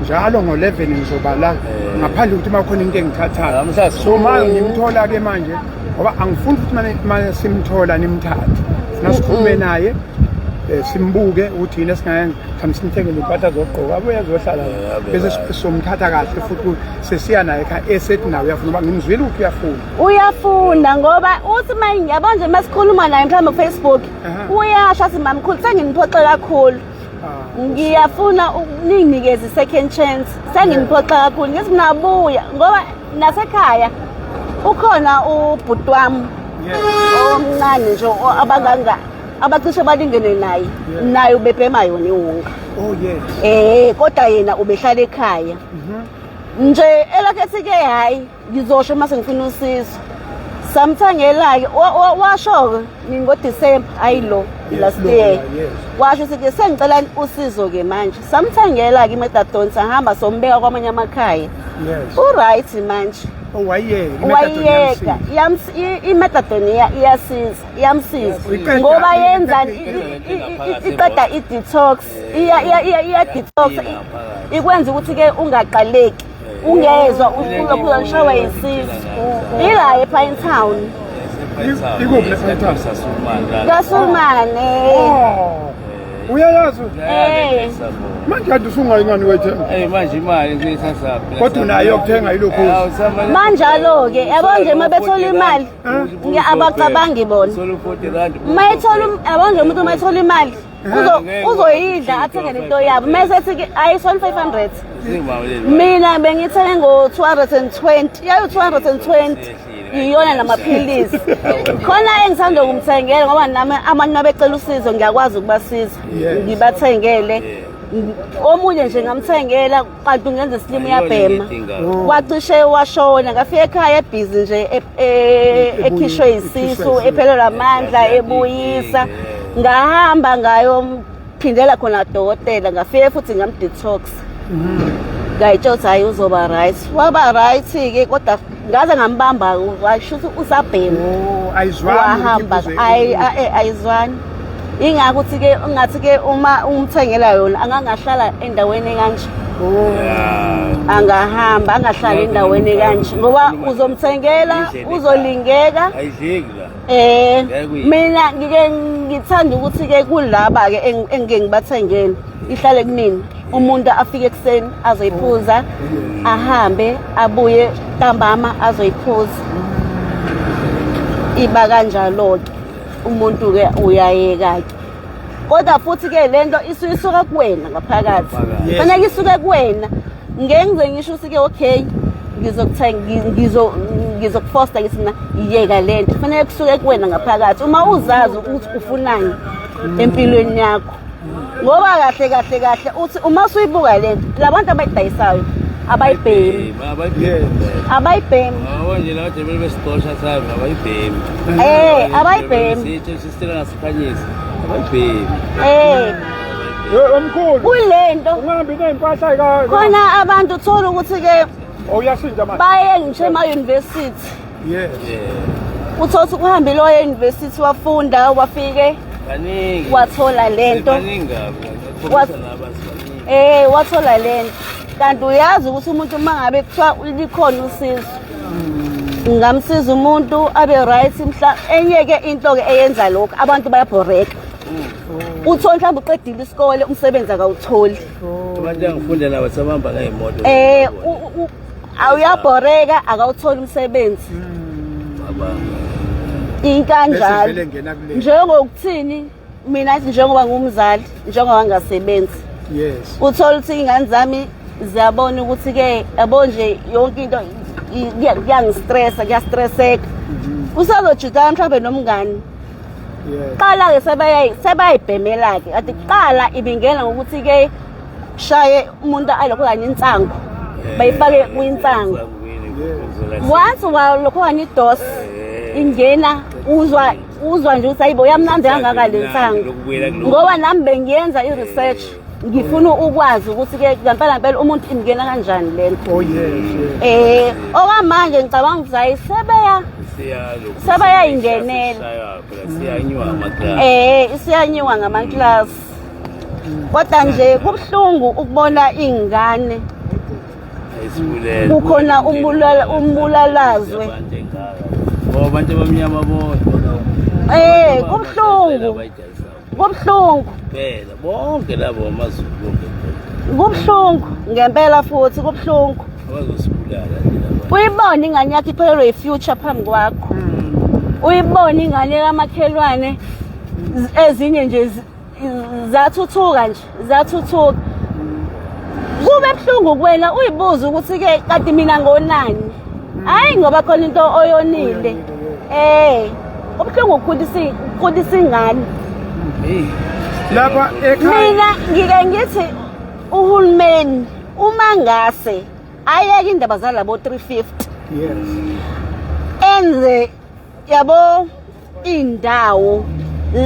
njalo ngo-11 ngizoba la ngaphandle ukuthi uma khona into engithathayo so manje ngimthola-ke manje ngoba angifuni ukuthi mane simthola nimthathe funa sikhulume naye um simbuke ukuthi yini esingayenza mhlawumbe simthengele impahla zokugqoka abuye azohlala bese somthatha kahle futhi sesiya naye ekhaya esethi nawe uyafuna uba ngimzwile ukuthi uyafuna uyafunda ngoba uthi uma yabo nje uma sikhuluma naye mhlawumbe kufacebook uyasho athi mamkhulu senginiphoxe kakhulu Ah. Ngiyafuna ukunginikeza i-second chance. Senginiphoxa kakhulu ngithi nabuya ngoba nasekhaya ukhona ubhuti wami omncane nje abanganga abacishe balingene naye naye ubebhema yona iwunga. Oh yes. Eh kodwa yena ubehlala ekhaya. Nje elakhe ethi ke hayi ngizosho uma sengifuna usizo. Samthengela-ke washo-ke ngoDisemba hayi lo last year. Washo ukuthi sengicela usizo-ke manje. Samthengela-ke i-methadone sahamba sombeka kwamanye amakhaya. Yes. U-right manje. Oh wayiyeka. Wayiyeka. I-methadone iyasiza, iyamsiza. Ngoba yenza iqeda i-detox, iya-detox ikwenza ukuthi-ke ungaqaleki. Ungezwa ulokhu ushawa yisisu. Ila ePine Town. Ikuphi le Pine Town? Kasulmane. Oh. Uyayazi? Eh. Manje kanti usungayingani wethenga? Eh manje imali ngiyithatha. Kodwa unayo yokuthenga ilokhu. Manjalo ke yabo nje uma bethola imali abacabangi bona. Uma ethola yabo nje umuntu uma ethola imali uzoyidla athenge nento yabo mese ethi ke ayisona 500. Mina bengithenge ngo-220 yayo 220 iyona namaphilisi khona engithanda ukumthengela ngoba nami abantu abecela usizo ngiyakwazi ukubasiza ngibathengele omunye nje ngamthengela kanti ungenza isilimu uyabhema wacishe washona ngafika ekhaya ebhizi nje ekhishwe isisu ephelelwa amandla ebuyisa ngahamba ngayo phindela khona dokotela ngafike futhi ngam-detox ngayitshela ukuthi hhayi uzoba right waba right-ke kodwa ngaze ngambamba washo ukuthi usabhema Oh, ayizwani wahamba ayizwani ingakho ukuthi-ke ungathi-ke uma umthengela yona angangahlala endaweni ekanje angahamba angahlali endaweni ekanje ngoba uzomthengela uzolingeka Ayidleki la. Eh mina ngike ngithanda ukuthi ke kulaba ke engike ngibathengele ihlale kunini umuntu afike ekuseni azoyiphuza ahambe abuye ntambama azoyiphuza iba kanjalo ke umuntu ke uyayeka ke kodwa futhi ke lento isuke isuka kuwena ngaphakathi fanele isuke kuwena ngeke ngize ngisho ukuthi ke okay ngizokuthenga ngizo ngizokufosta ngithi mina yeka lento fanele kusuke kuwena ngaphakathi uma uzazi ukuthi ufunani empilweni yakho ngoba kahle kahle kahle uthi uma usuyibuka lento labantu abayidayisayo abayibhemi abayibhemi nje la kade besixosha sabe abayibhemi abayibhemi sithi sisitela ngasikhanyisi abayibhemi Omkhulu kulento ungahambi ney'mpahla ka khona abantu uthola ukuthi-ke Oh uyashintsha manje. baye ngisho ema-university Yes. uthola ukuthi uhambile waya e-university wafunda wafike Baningi. wathola lento Baningi kabi. Wathola lento kanti uyazi ukuthi umuntu uma ngabe kuthiwa likhona usizo ngingamsiza umuntu abe right mhla enye-ke into-ke eyenza lokhu abantu bayabhoreka uthole mhlawumbe uqedile isikole umsebenzi akawutholi Abantu engifunda nabo sabamba ngey'moto. Awuyabhoreka akawutholi umsebenzi Bese inkanjalo vele ngena kule. njengokuthini mina njengoba ngumzali njengoba ngingasebenzi Yes. uthola ukuthi iy'ngane zami ziyabona ukuthi-ke yabo nje yonke into kuyangistressa kuyastresseka usazojutana mhlawumbe nomngani Yes. qala-ke sebayayibhemela-ke kade kuqala ibingena ngokuthi-ke shaye umuntu alokho kanye insangu bayifake kwinsangu once walokho kanye idosi ingena uzwa uzwa nje ukuthi ayibo yamnandi kangaka le nsangu ngoba nami bengiyenza i-research ngifuna ukwazi ukuthi-ke ngempela ngempela umuntu imngena kanjani le nto Oh yes. yes. Okwamanje ngicabanga ukuthi hayi sebayayingenela. Isiyanyiwa ngamaklasi kodwa nje kubuhlungu ukubona iy'ngane kukhona umbulalazwe Ngoba abantu abamnyama bodwa. Kubuhlungu. Kubuhlungu. Phela bonke labo amaZulu bonke. Kubuhlungu ngempela futhi kubuhlungu. Abazosibulala nje laba. Uyibone ingane yakho iphelelwe i-future phambi kwakho. Uyibone ingane kamakhelwane ezinye nje zathuthuka nje Zathuthuka. Kube buhlungu kuwena uyibuza ukuthi ke kanti mina ngonani. Hayi ngoba khona into oyonile. Eh, kubuhlungu ukukhulisa ukukhulisa ingane. Lapha ekhaya Mina ngike ngithi uhulumeni uma ngase ayeke indaba zalabo 350 yes enze yabo indawo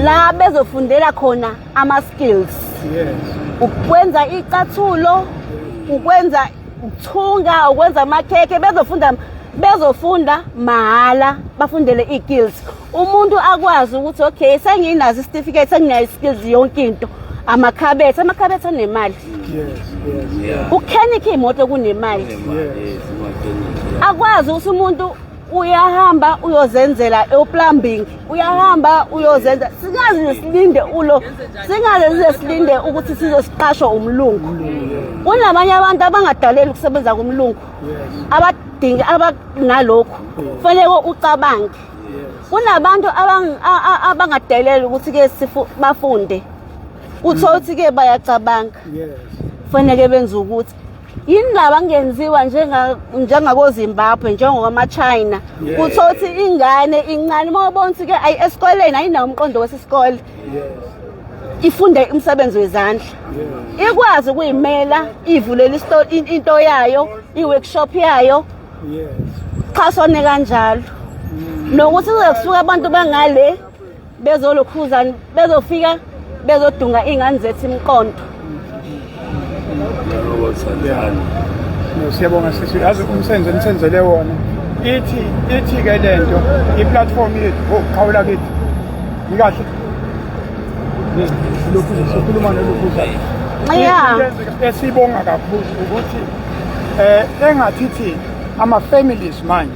la bezofundela khona ama skills yes ukwenza icathulo ukwenza ukuthunga ukwenza amakhekhe bezofunda bezofunda mahala bafundele i-skills umuntu akwazi ukuthi okay senginazo isitifiketi senginayo i-skills yonke into amakhabethe amakhabethe anemali yes yes ukukhenikha iy'moto kunemali Yes. akwazi ukuthi umuntu uyahamba uyozenzela e-plumbing uyahamba uyozenza singaze silinde ulo singaze size silinde ukuthi size siqashwe umlungu kunabanye abantu abangadaleli ukusebenza kumlungu abadingi abanalokhu kufanele ucabange kunabantu abangadeleli ukuthi-ke bafunde uthole ukuthi-ke bayacabanga kufanele benze ukuthi yini laba kungenziwa njengakozimbabwe njengokwamachina uthole ukuthi ingane incane uma ubona ukuthi-ke ayi esikoleni ayinawo umqondo wesisikole ifunde umsebenzi wezandla ikwazi ukuyimela ivulele into yayo i-workshop yayo xhaswane kanjalo nokuthi kuze kusuka abantu bangale bezolokhuzana bezofika bezodunga iy'ngane zethu imiqondo. No, siyabonga sisi yazi umsebenzi enisenzele wona ithi ithi ke lento i-platform yethu oh qhawula kithi ngikahle lokhu sikhuluma nolokhuza Yeah. Esibonga kakhulu ukuthi eh engathi thina ama families manje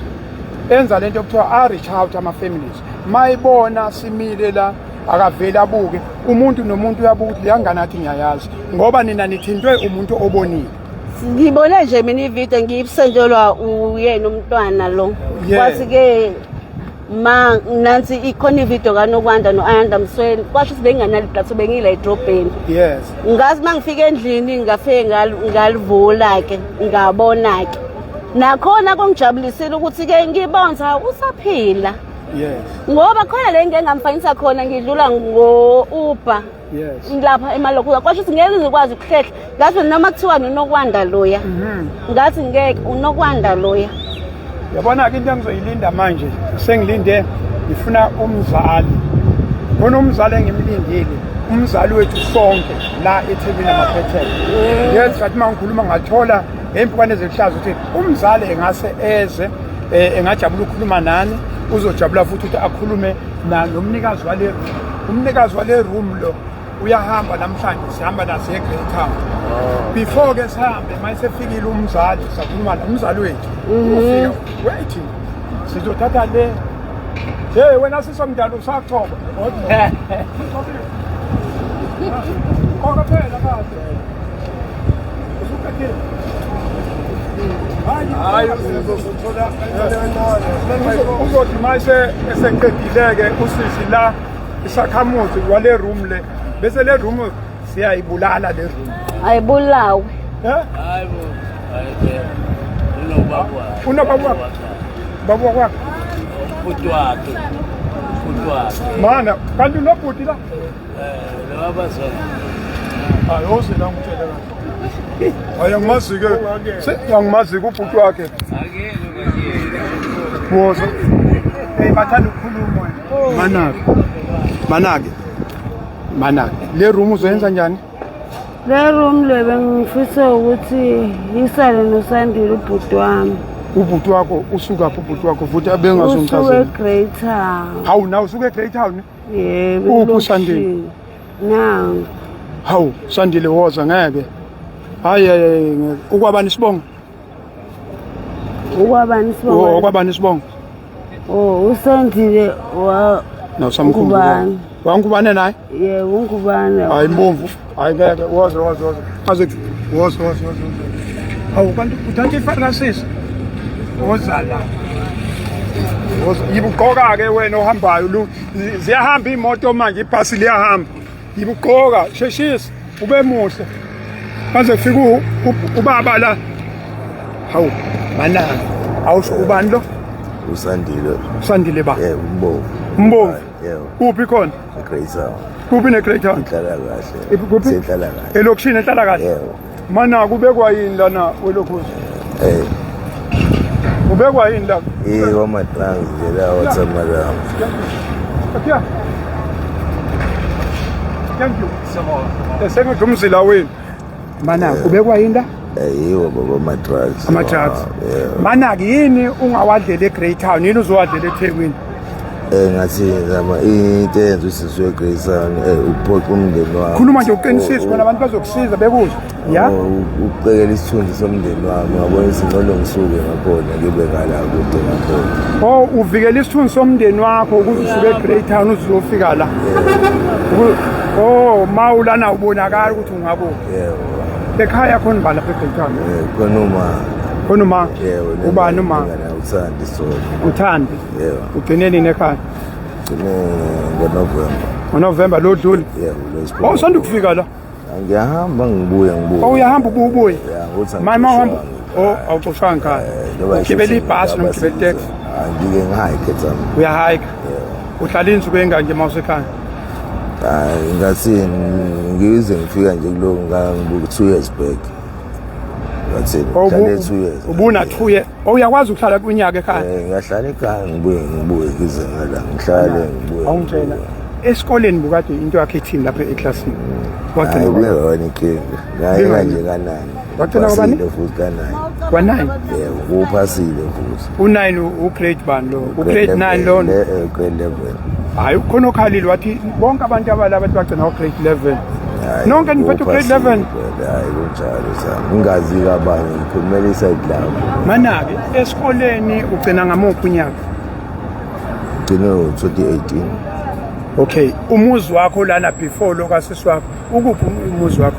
enza lento okuthiwa a reach out ama families mayibona simile la akavele abuke umuntu nomuntu uyabuka ukuthi leyangane athi ngiyayazi ngoba nina nithintwe umuntu obonile ngibone nje mina ividiyo ngiyisenjelwa uyena umntwana lo Yeah. kwathi ke ma nansi ikhona ividiyo kaNokwanda no-Ayanda Msweli kwasho ukuthi benginganalo idatha bengila edrobheni yes ngazi uma ngifika endlini ngafike ngalivula-ke ngabona-ke nakhona kungijabulisile ukuthi-ke ngibona ukuthi hawu usaphila yes ngoba khona le ngike ngamfanisa khona ngidlula ngo-uber yes lapha emalokhuza kwasho ukuthi ngeke ngikwazi ukuhlehla ngathi noma kuthiwa unokwanda loya ngathi ngeke unokwanda loya Yabona-ke into engizoyilinda manje sengilinde ngifuna umzali khona umzali engimlindile umzali wethu sonke la eThekwini amaphethelo ngenza ngathi uma ngikhuluma ngathola ngey'mpukane eziluhlaza ukuthi umzali engase eze eh, engajabula ukukhuluma nani uzojabula futhi ukuthi akhulume nomnikazi wale umnikazi wale room lo uyahamba namhlanje sihamba naso eGrey Town oh. before ke sihambe mayisefikile umzali sakhuluma nomzali wethu mhm. ufika wait sizothatha le hey wena sisomdala usachoba Qoka phela kahle usuqedile hayi uzothi mase eseqedile-ke usisi la isakhamuzi kwale room le bese le room siyayibulala le room ayibulawe eh hayibo hayi unobaba wakhe unobaba wakhe baba wakhe ubhuti wakhe ubhuti wakhe mana kanti unobhuti la eh lo abazona hayi oze la ngitshele kahle hayi angimazi-ke angimazi-ke ubhuti wakhe woza hey bathanda ukukhuluma Manake. Manake. Manake. Le room uzoyenza njani? Le room le bengifisa ukuthi isale noSandile ubhuti wami. Ubhuti wakho usuka phi ubhuti wakho futhi Usuke abengazongichazela. eGreat Town. Hawu nawe usuke eGreat Town? Yebo. Uphi uSandile? Nangu. Hawu Sandile woza ngeke. Hayi hayi ngeke. Ukwabani isibongo? Ukwabani isibongo? Oh, ukwabani isibongo? Oh, uSandile wa Nawusamkhumbula. Ngubane. Wangubane naye? Yebo, uNgubane. Hayi mbomvu. Hayi ngeke woza woza woza. Aze woza woza woza. Hawu kanti uthatha ifani kasisi. Woza la. Woza yibugqoka ke wena ohambayo lu ziyahamba imoto manje ibhasi liyahamba. Yibugqoka sheshisa. Ube muhle. Maze kufika ubaba la. Hawu, mananga. Awusho ubani lo? Usandile. Usandile ba. Yebo, uMbovu. Umbomvu. Yebo, Kuphi khona? eGrey Town. Kuphi ne-Grey Town? Inhlala kahle. Kuphi? Senhlala kahle. Elokishini enhlala kahle. Yebo. Mana kubekwa yini lana welokhuzi? Eh, Kubekwa yini la? eh wama-drugs nje lawa watermelon. Yeah. Thank you. Sengidla umzila wenu. Mana kubekwa yini la? Eh, yiwo baba ama-drugs. Ama-drugs. Yebo. Mana yini ungawadlela eGrey Town? Yini uzowadlela eThekwini? Eh ngathi zama into eyenza ukuthi sisuke eGrey Town eh ukuphoqa umndeni wami. Khuluma nje uqinisise khona abantu bazokusiza bekuzwe. Ya? Oh, ukucekela isithunzi somndeni wami ngabona ukuthi ngcono ngisuke ngakhona ngibe ngala kude ngakhona. Oh, uvikela isithunzi somndeni wakho ukuze usuke eGrey Town uzofika la. Oh, mawulana ubonakala ukuthi ungabo. Yebo. Ekhaya khona ba lapha eGrey Town. Eh khona uma Khona uma yebo ubani uma uthandi sona. uthandi. Yebo. Ugcine nini ekhaya? Gcine ngoNovember. NgoNovember lo dlule. Yebo lo Oh, usanda ukufika la. Ngiyahamba ngibuye ngibuye. Oh, uyahamba ubuye ubuye. Ya, ukuthi Manje mawuhamba angixoshwanga. oh awuxoshwanga ekhaya. Eh, njengoba Ugibela ngisho ibhasi noma ugibela itaxi? Angike ngihike tsami. Uyahike. Uhlala insuku engaki nje mawusekhaya? Hayi ngathi ngize ngifika nje kulo ngangibuka 2 years back. Ngathi Oh, ngihlale 2 years. Ubuna 2 years. Oh, uyakwazi ukuhlala kunyaka ekhaya? Eh ngiyahlala ekhaya ngibuye ngibuye ngize ngala ngihlale ngibuye. Awungitshela. Esikoleni bukade into yakhe ithini lapha eklasini? Hayi Wagcina kuyona inkinga. Ngayeka nje kanani. Wagcina kwabani? Uphasile futhi kanani. kwa-9. Yebo, uphasile futhi. U-9 u-grade bani lo? U-grade 9 lona. Grade 11. Hayi ukhona okhalile wathi bonke abantu abala abantu bagcina ku-grade 11. Hayi, Nonke niphethe u-grade uphasile 11. phela, Hayi kunjalo sami. Ngingazi kabanye ngikhulumela iside lami. Mana-ke esikoleni ugcina ngamuphi unyaka? Gcine ngo-2018. Okay, umuzi wakho lana before lo kasisi wakho, ukuphi umuzi wakho?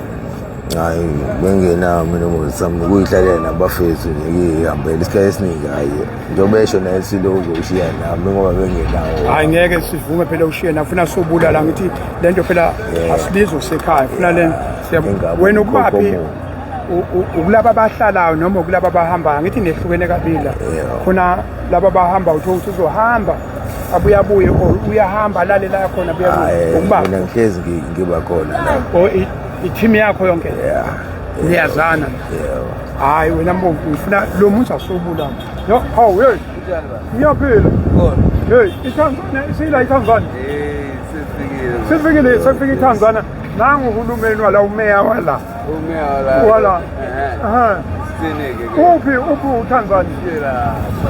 Hayi bengenawo mina umuzi sami kuyihlalela nabafethu nje ngihambela isikhathi esiningi hayi njengoba esho naye silo uzoshiya nami ngoba bengenawo. Hayi ngeke sivume phela ushiye nafuna sobulala ngithi lento phela asibizo sekhaya funa le Ingabe wena ukubaphi ukhokho ukulaba abahlalayo noma ukulaba abahambayo ngithi nehlukene kabili la. Khona laba abahamba uthola ukuthi uzohamba abuye abuye or uyahamba alale la khona abuye abuye Hayi ukubaphi mina ngihlezi ngiba khona la. or i-team yakho yonke Yeah. niyazana Yebo. hayi wena mbomvu ngifuna lo muntu asubulala yo hawu hey ngiyaphila hey iTanzania isila iTanzania Eh, sifikile. sifikile sefika iTanzania nangu uhulumeni wala umeya wala Umeya wala. wala aha Sinike ke. uphi uphi uTanzania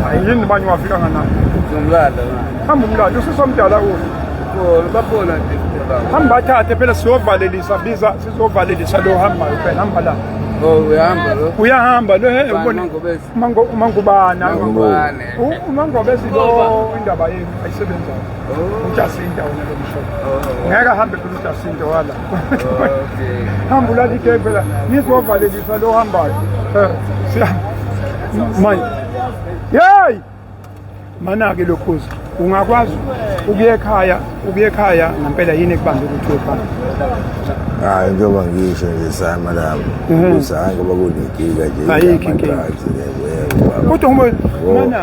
hayi yini banye wafika nganayo Ngumlando manje. hamba umlando usisomdala kuhle Khona bakhona nje baba. hamba bathathe phela siyovalelisa biza sizovalelisa lo hambayo phela hamba la Oh, uyahamba lo. uyahamba lo he Ubani, ubone Mangobese? Mango umangubana Mangubane. Umangobese lo indaba yenu ayisebenzayo Oh. uJacinta wona lo mshono Oh. ngeke ahambe phela uJacinta wala Okay. hamba ulala igame phela nizovalelisa lo hambayo Eh, manje yeyi mana-ke lokhuzi ungakwazi ukuya ekhaya ukuya ekhaya ngempela yini ekubambe ukuthi uye ekhaya Hayi njengoba ngisho nje sama lami. Ukuthi hayi ngoba kunenkinga nje. Ayikho inkinga. ama-drugs, yebo, yebo, baba. kodwa ngoba Oh. mana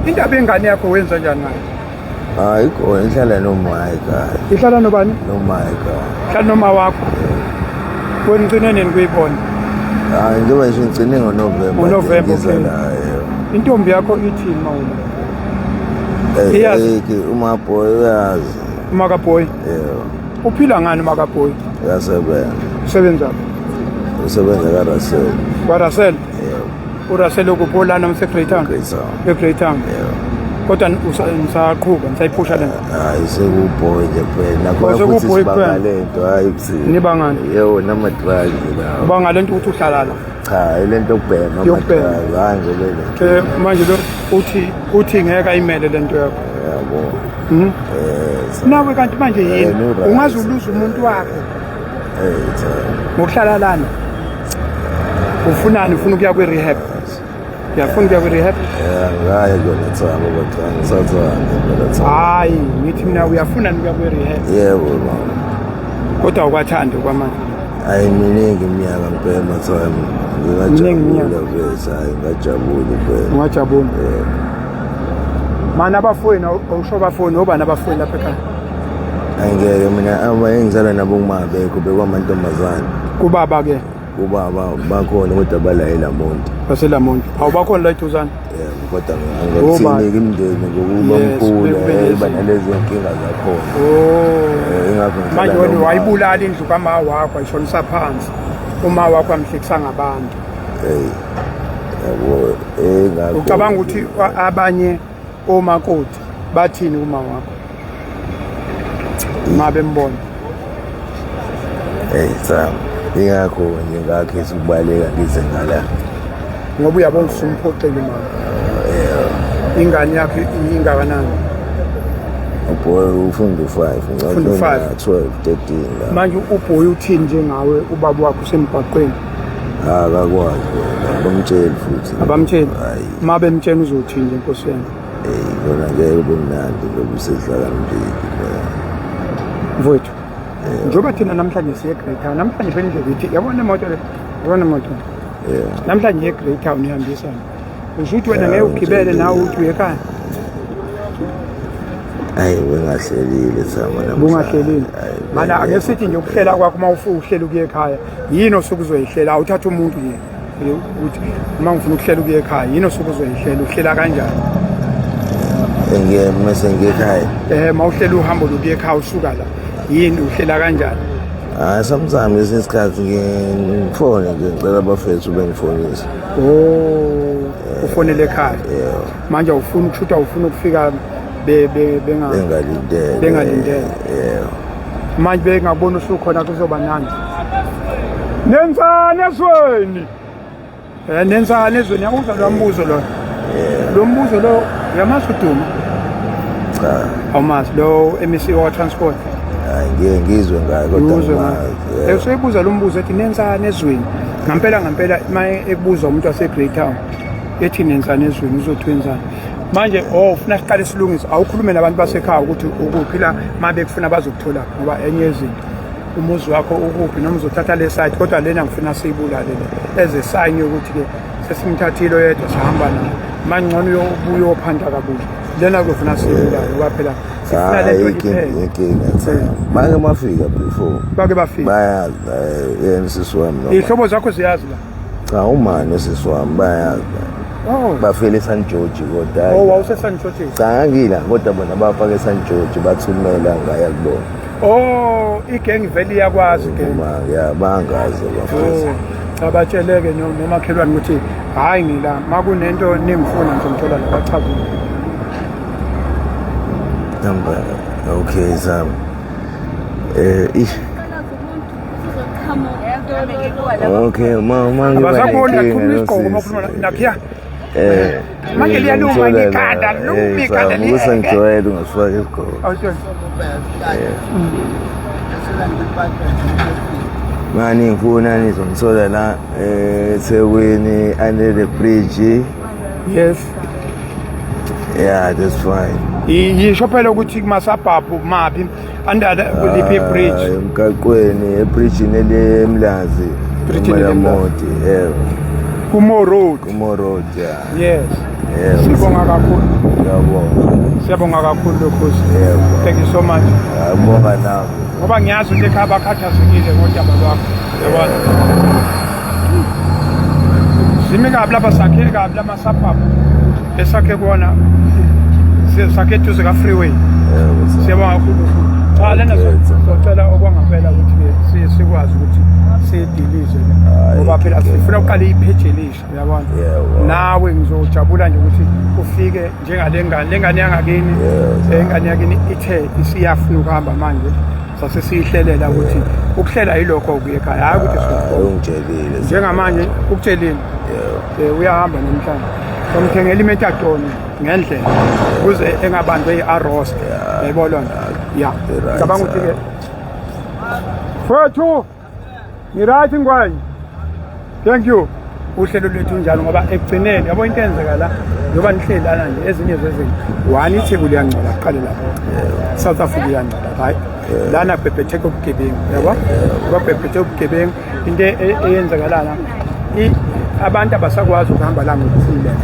indaba yengane yakho wenza njani ngayo Hayi khona ihlala noma ekhaya. ihlala nobani Noma ekhaya. ihlala noma wakho wena ugcine nini kuyibona Hayi njengoba ngisho ngigcine ngoNovember. NgoNovember, ngiza okay. la, yebo. Intombi yakho ithini mawena? Eh, Iyazi. eh, uMaboy uyazi. Umakaboy. Yebo. Uphila ngani umakaboy? Uyasebenza. Usebenza Usebenza kaRussell. kwaRussell. Yebo. uRussell ukuphi lana mse-Grey Town? Grey Town. E-Grey Town. Yebo. Kodwa nisaqhuba nisayiphusha le nto. Hayi sekuboy nje kuphela. Nakhona Oh, futhi sekuboy sibanga kuphela. lento hayi kuthi. Nibangani? Yebo nama-drugs lawo. Banga le nto ukuthi uhlala la. Cha lento yokubhema Yokubhema. ama-drugs hayi nje le nto. Eh manje lo uthi uthi ngeke ayimele le nto yakho. Yabo. Mhm. Eh. Nawe kanti manje yini? Eh, no-right. Ungaze uluze umuntu wakho Eh cha. ngokuhlala lana. Ufunani ufuna ukuya kwi-rehab? Uyafuna ukuya kwi-rehab? Eh ngaye kona cha ngoba cha ngisathanda phela cha. Hayi, ngithi mina uyafuna ukuya kwi-rehab Yebo mama. kodwa awukwathandi okwamanje. Hayi, miningi iminyaka ngibhema time. Miningi iminyaka. Ngingajabula vese, hayi ngajabula impela. Ungajabula. Mana abafowenu, awusho abafowenu, obani abafowenu lapha ekhaya? Angeke mina aba engizalwa nabo ngimabekho bekwamantombazane. Kubaba ke? Ubaba bakhona kodwa bala eLamonti. BaseLamonti. Awubakhona la eduzane? Yebo, kodwa angithiniki imindeni ngokuba mkhulu iba nalezo nkinga zakhona. Oh. Ingakho manje wena wayibulala indlu kama wakho ayishonisa phansi. Uma wakho amhlekisa ngabantu. Hey. Yabo, engakho. Ucabanga ukuthi abanye omakoti bathini kuma wakho uma bembona? Hey, Sam. Ingakho nje ngakhetha ukubaleka ngize ngala. Ngoba uyabona usumphoxile mama. Ingane yakhe ingakanani? Uboy ufunda u5, Ufunda u-five. 12, 13 la. Manje uboy uthini njengawe ubaba wakho usemgwaqweni? Akakwazi wena, abamtsheli futhi. Abamtsheli? Hayi. Uma bemtshela uzothini nje nkosi yami? Hey, kona ngeke kube mnandi ngoba usehlakaniphile. Mfowethu, njengoba thina namhlanje siye Grey Town, namhlanje benindlela ithi yabona imoto le, yabona imoto. Yeah. Namhlanje ye Grey Town ihambisana. Usho ukuthi wena ngeke ugibele nawe uthi uye ekhaya? Hayi, bengahlelile sama namhlanje. Bungahlelile. Hayi, Mana ake sithi nje ukuhlela kwakho uma uhlela ukuya ekhaya, yini osuke uzoyihlela? Awuthatha umuntu nje ukuthi uma ngifuna ukuhlela ukuya ekhaya, yini osuke uzoyihlela? Uhlela kanjani? Ngiye mase ngiye ekhaya. Mawuhlela uhambo lokuya ekhaya usuka la, yini uhlela kanjani? Hayi, sometimes kwesinye isikhathi ngifone nje ngicela abafethu bengifonise. Oh, ufonele ekhaya. Yeah. Manje awufuni ukushuthi awufuni ukufika be be benga Bengalindele. Bengalindele. Yeah. Manje bengabona usukhona kuzoba nandi. Nenzani ezweni? Nenzani ezweni? Yakuzwa lo mbuzo lo. Lo mbuzo lo uyamazi uDuma? Cha. Awumazi lo MEC wa transport. Hayi, ngiye ngizwe ngayo kodwa Uzwe ngayo. angimazi. Useyibuza lo mbuzo ethi nenzani ezweni? Ngampela ngampela uma ekubuza umuntu wase Greytown ethi nenzani ezweni uzothi wenzani? Manje oh ufuna siqale silungise, awukhulume nabantu basekhaya ukuthi ukuphi la uma bekufuna bazokuthola, ngoba enye yezinto umuzi wakho ukuphi noma uzothatha le site, kodwa lena ngifuna siyibulale le as a sign yokuthi ke sesimthathile oyedwa sihamba naye. Mangcono uyobuya uyophanda kabusha lena kuzofuna siyibulale ngoba phela sifuna le nto Hayi, iphele. inkinga bake bafika before. Bake bafika. Bayazi yena sisi wami noma. Iy'hlobo zakho ziyazi la? Cha, uma nosisi wami bayazi. Oh. Bafela eSan George kodwa. Oh, wawuse-San George? Cha, ngangila kodwa bona bafaka eSan George bathumela ngaya kubona. Oh, igengi vele iyakwazi igenge. Uma ya bangazi bafethu. Oh, cha batsheleke nomakhelwane ukuthi hhayi ngila makunento ningifuna ngizomthola la bachazile. Number okay Sam. Ish. Okay, ma ngiba Abasakuboni nenkinga kakhulu isigqoko uma nosisi. ukhuluma nakhiya. Manje liyaluma ngizomthola ikhanda, la. luma ikhanda, Sam, ukuthi ngijwayele ungasifaka isigqoko. Awutshoni. Mani ngifuna nizongithola la eThekwini under the bridge. Yes. Yeah, that's fine. Yisho phela ukuthi kumasabhabhu maphi under the kuliphi bridge? Emgaqweni ebridgeini elemlazi. Bridgeini elemlazi. Elamoti, yebo. Kumo Road. Kumo Road, yeah. Yes. Yebo. Sibonga kakhulu. Ngiyabonga. Siyabonga kakhulu lokhozi. Yebo. Thank you so much. Ngiyabonga nami. Ngoba ngiyazi ukuthi ekhaya bakhathazekile ngodaba lwakho. Yabona. Simi kabi lapha, sakhe kabi lamasabhabhu esakhe kuwona, sakhe eduze ka-freeway. Yebo. Siyabonga kakhulu. Cha, lena socela okwangampela ukuthi sikwazi ukuthi siyidilize ngoba phela sifuna ukuqala ipheji elisha, uyabona. Yebo. Nawe ngizojabula nje ukuthi ufike njengale ngane, le ngane yangakini, ingane yakini ithe isiyafuna ukuhamba manje, sase siyihlelela ukuthi ukuhlela yilokho ukuya ekhaya, hhayi ukuthi Hayi, ungitshelile. Njengamanje ukutshelile. Uyahamba namhlanje, somthengela imethadone ngendlela ukuze engabanjwe i-arrost, yayibona loo nto ya. Right, Ngicabanga ukuthi-ke fethu ngi-right ngwanye, thank you. Uhlelo lwethu njalo ngoba ekugcineni yabo into eyenzeka la njengoba nihleli lana nje, ezinye zezinto, one, iTheku liyangcola, kuqale lapho, South Africa iyangcola, hayi. Lana kubhebhetheka ubugebengu, yabo? Kubhebhetheka ubugebengu. Into eyenzakala la abantu abasakwazi ukuhamba la ngokukhululeka.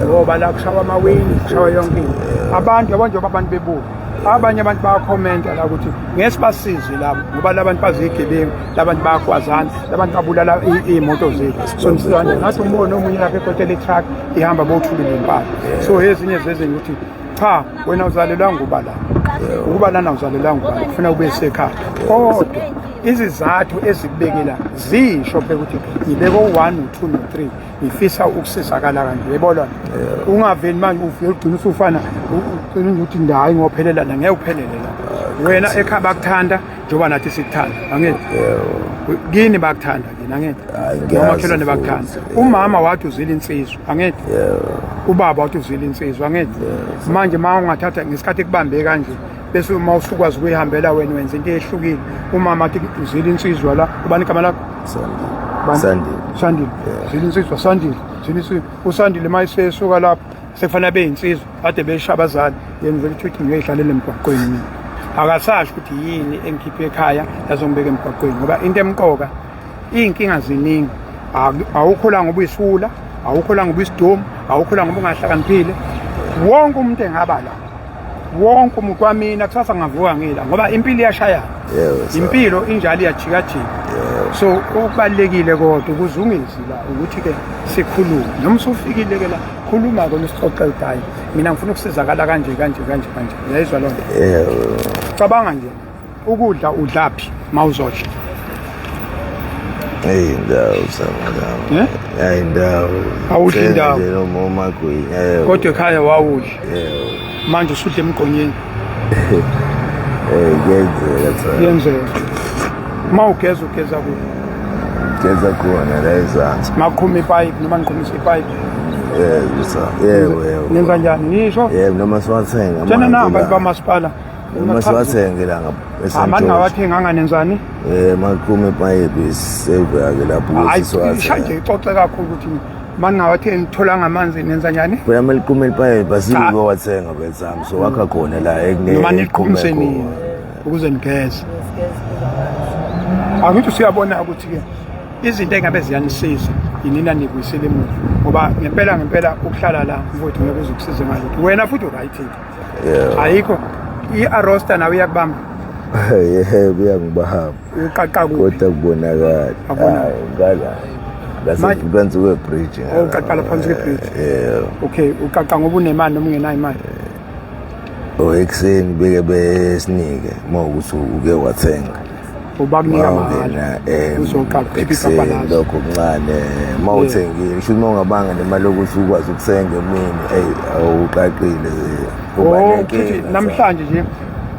Ngoba la kushawa amawindi, kushawa yonke into. Abantu yabo njengoba abantu bebuka. Abanye abantu bayakhomenta la ukuthi ngeke sibasize labo ngoba labantu bazigebengu, labantu bayakwazana, labantu babulala iy'moto zethu. So nisizana ngathi umbono omunye lapha ekotela i-truck ihamba bothulula impahla. So ezinye zezinto ukuthi cha wena uzalelwanga uba la. Ukuba lana uzalelwanga uba la, kufuna ube sekhaya. Kodwa izizathu ezikubekela zisho phela ukuthi ngibeke u-1 u-2 no-3 ngifisa ukusizakala kanje uyayibona ungaveli manje ufike ugcina usufana ugcina nje uthi hayi ngophelela la ngeke uphelele la wena ekhaya bakuthanda njengoba nathi sikuthanda angithi kini bakuthanda kini angithi nomakhelwane bakuthanda umama wathi uzile insizwa angithi ubaba wathi uzile insizwa angithi manje uma ungathatha ngesikhathi ekubambe kanje bese uma usukwazi ukuyihambela wena wenza into ehlukile umama athi uzile insizwa la ubani igama lakho Sandile. Sandile. Zile insizwa Sandile. Zile insizwa. USandile uma esesuka lapho sekufanele abe insizwa kade besha abazali yena uvele uthi uthi ngiyoyidlalela emgwaqweni mina. Akasasho ukuthi yini engikhiphe ekhaya yazongibeka emgwaqweni ngoba into emqoka iy'nkinga ziningi. Awukho la ngoba uyisiwula, awukho la ngoba uyisidomu, awukho la ngoba ungahlakaniphile. Wonke umuntu engaba la. Wonke umuntu kwamina kusasa ngavuka ngila ngoba impilo iyashayana. Impilo injalo iyajikajika. So okubalulekile kodwa ukuze ungezi la ukuthi ke sikhulume noma usufikile ke la khuluma ke usixoxe ukuthi hayi mina ngifuna ukusizakala kanje kanje kanje kanje uyayizwa loo nto cabanga nje ukudla udlaphi mawuzodla Hey ndawo sama. Eh? Hayi ndawo. Awudli indawo. Nje noma umagwinya. Yebo. Kodwa ekhaya wawudla. Yebo. Manje usudla emgqonyeni. Eh kuyenzeka cha. Kuyenzeka. Uma ugeza ugeza kuphi? Geza khona la ezansi. Makuqhuma ipayipi noma niqhumisa ipayipi. Yebo sa. Yebo yebo. Nenza njani? Ngisho. Yebo noma siwathenga. Tshena na abantu bamasipala. Noma siwathenge la eSt Manje ngawathenganga nenzani? Eh maqhuma ipayipi save ke lapho ukuthi siwathenge. Hayi nje ixoxe kakhulu ukuthi mangawathengi nithola ngamanzi nenza njani? Phela uma liqhuma ipayipi asike wathenga bethami so wakha khona la ekune. Noma niqhumise nini ukuze nigeze. Angithi usuyabona ukuthi ke izinto engabe ziyanisiza yinina nibuyisele emuva ngoba ngempela ngempela ukuhlala la mfowethu ngeke uze ukusize ngalutho wena futhi uright Yeah. Ayikho i-arosta nawe iyakubamba. Yebo iyangibamba. Uqaqa kuphi? Kodwa kubonakala. Akubonakali. Ngala. Ngase phansi kwe-bridge. Oh, uqaqa phansi kwe-bridge. Yebo. Okay, uqaqa ngoba unemali noma ungenayo imali. Oh ekuseni beke besinike uma ukuthi uke wathenga. Ubakunika mahhala. Uzoqaqa ekuseni lokho kuncane uma uthengile kusho uma ungabanga nemali yokuthi ukwazi ukuthenga emini eyi awuqaqile uba oh, nenkinga namhlanje nje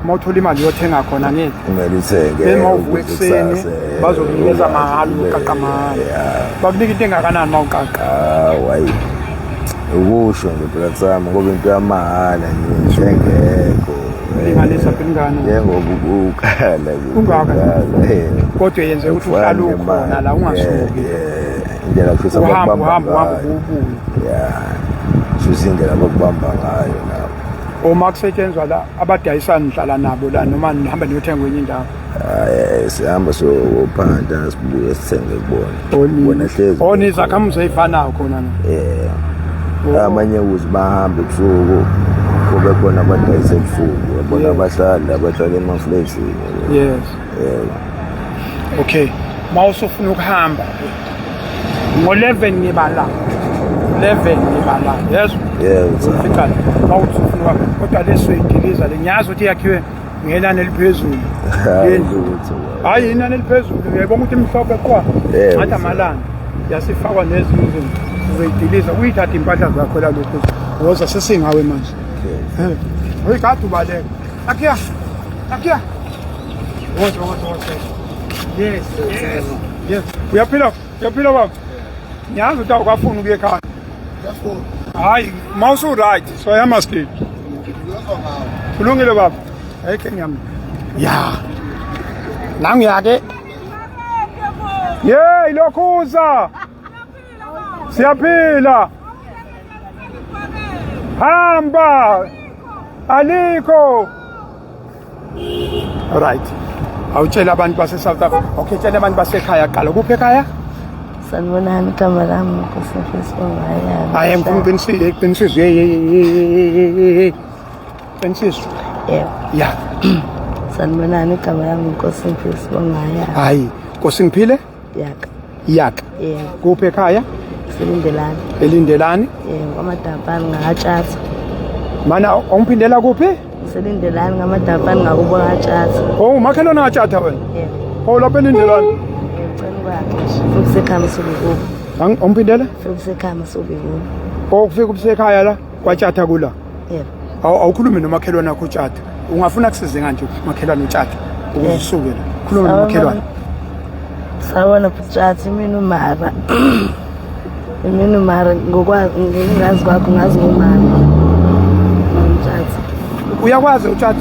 uma uthola imali uyothenga khona ngeke kumele uthenge uma uvuka ekuseni bazokunikeza mahhala uqaqa mahhala bakunika into engakanani uma uqaqa hawu hayi ukusho nje phela sami ngoba into yamahhala nje engekho linganisa phela ingane njengoba ukhala ungaka kodwa yenze ukuthi uhlale ukhona la ungasuki indlela kushuthi uhamba uhamba uhamba ubuye ya kushuthi indlela abakubamba ngayo lapho uma kusetshenzwa la abadayisa nihlala nabo la noma nihamba niyothenga kwenye indawo Eh, sihamba siyophanda sibuye sithenge kubona bona hlezi oh nizakhamuzi ey'fanayo khona na yeah amanye ukuze bahambe ebusuku kube khona abadayisa ebusuku yabona abahlali abahlala emaflexini yes yebo okay uma usufuna ukuhamba ngo-11 ngiba la 11 ngiba la yezwa yebo ufica la uma usufuna ukuhamba kodwa lesoyidiliza le ngiyazi ukuthi yakhiwe ngenani eliphezulu hayi inani eliphezulu uyayibona ukuthi imhlophe qwa ngathi amalanga yasifakwa nezinye izinto sizoyidiliza uyithathe impahla zakho lalokhu woza sesingawe manje hey kade ubaleka akhiya akhiya woza woza woza yes yes yes uyaphila uyaphila baba ngiyazi ukuthi awukafuni ukuya ekhaya hayi uma usu-right soyama state kulungile baba ayikho engiyami ya nangiyake yeyi lokhuza siyaphila hamba alikho Right. Awutshela abantu base South Africa. Okay, tshela abantu basekhaya kuqala. Kuphi ekhaya? Sanibonani, igama lami uNkosikazi Ongayana. Hayi ngifuna uqinisile, qinisizwe. Hey hey hey hey hey. Qinisizwe. Yebo. Ya. Sanibonani, igama lami uNkosingiphile Sibongayana. Hayi, Nkosingiphile? Yaka. Yaka. Yebo. Kuphi ekhaya? Selindelani. Elindelani? Yebo, kwamadampani ngakatshatha. Mana awungiphindela kuphi? Selindelani ngamadampani ngakubo katshatha. Oh, umakhelwane katshatha wena? Yebo. Oh, lapha elindelani? Yebo, cela kwakhe. Fika usekhaya masuke kubo. Awungiphindela? Fika usekhaya masuke kubo. Oh, kufika ubusekhaya la kwatshatha kula. Yebo. Awukhulume nomakhelwane wakho utshatha. Ungafuna kusize kanje umakhelwane utshatha ukuze usuke la. Khuluma nomakhelwane. Sawubona Bhutshatha, imini umara. Imini umara ngokwazi ngingazi kwakho ngazi ngomara. Mtshatha. Uyakwazi utshatha?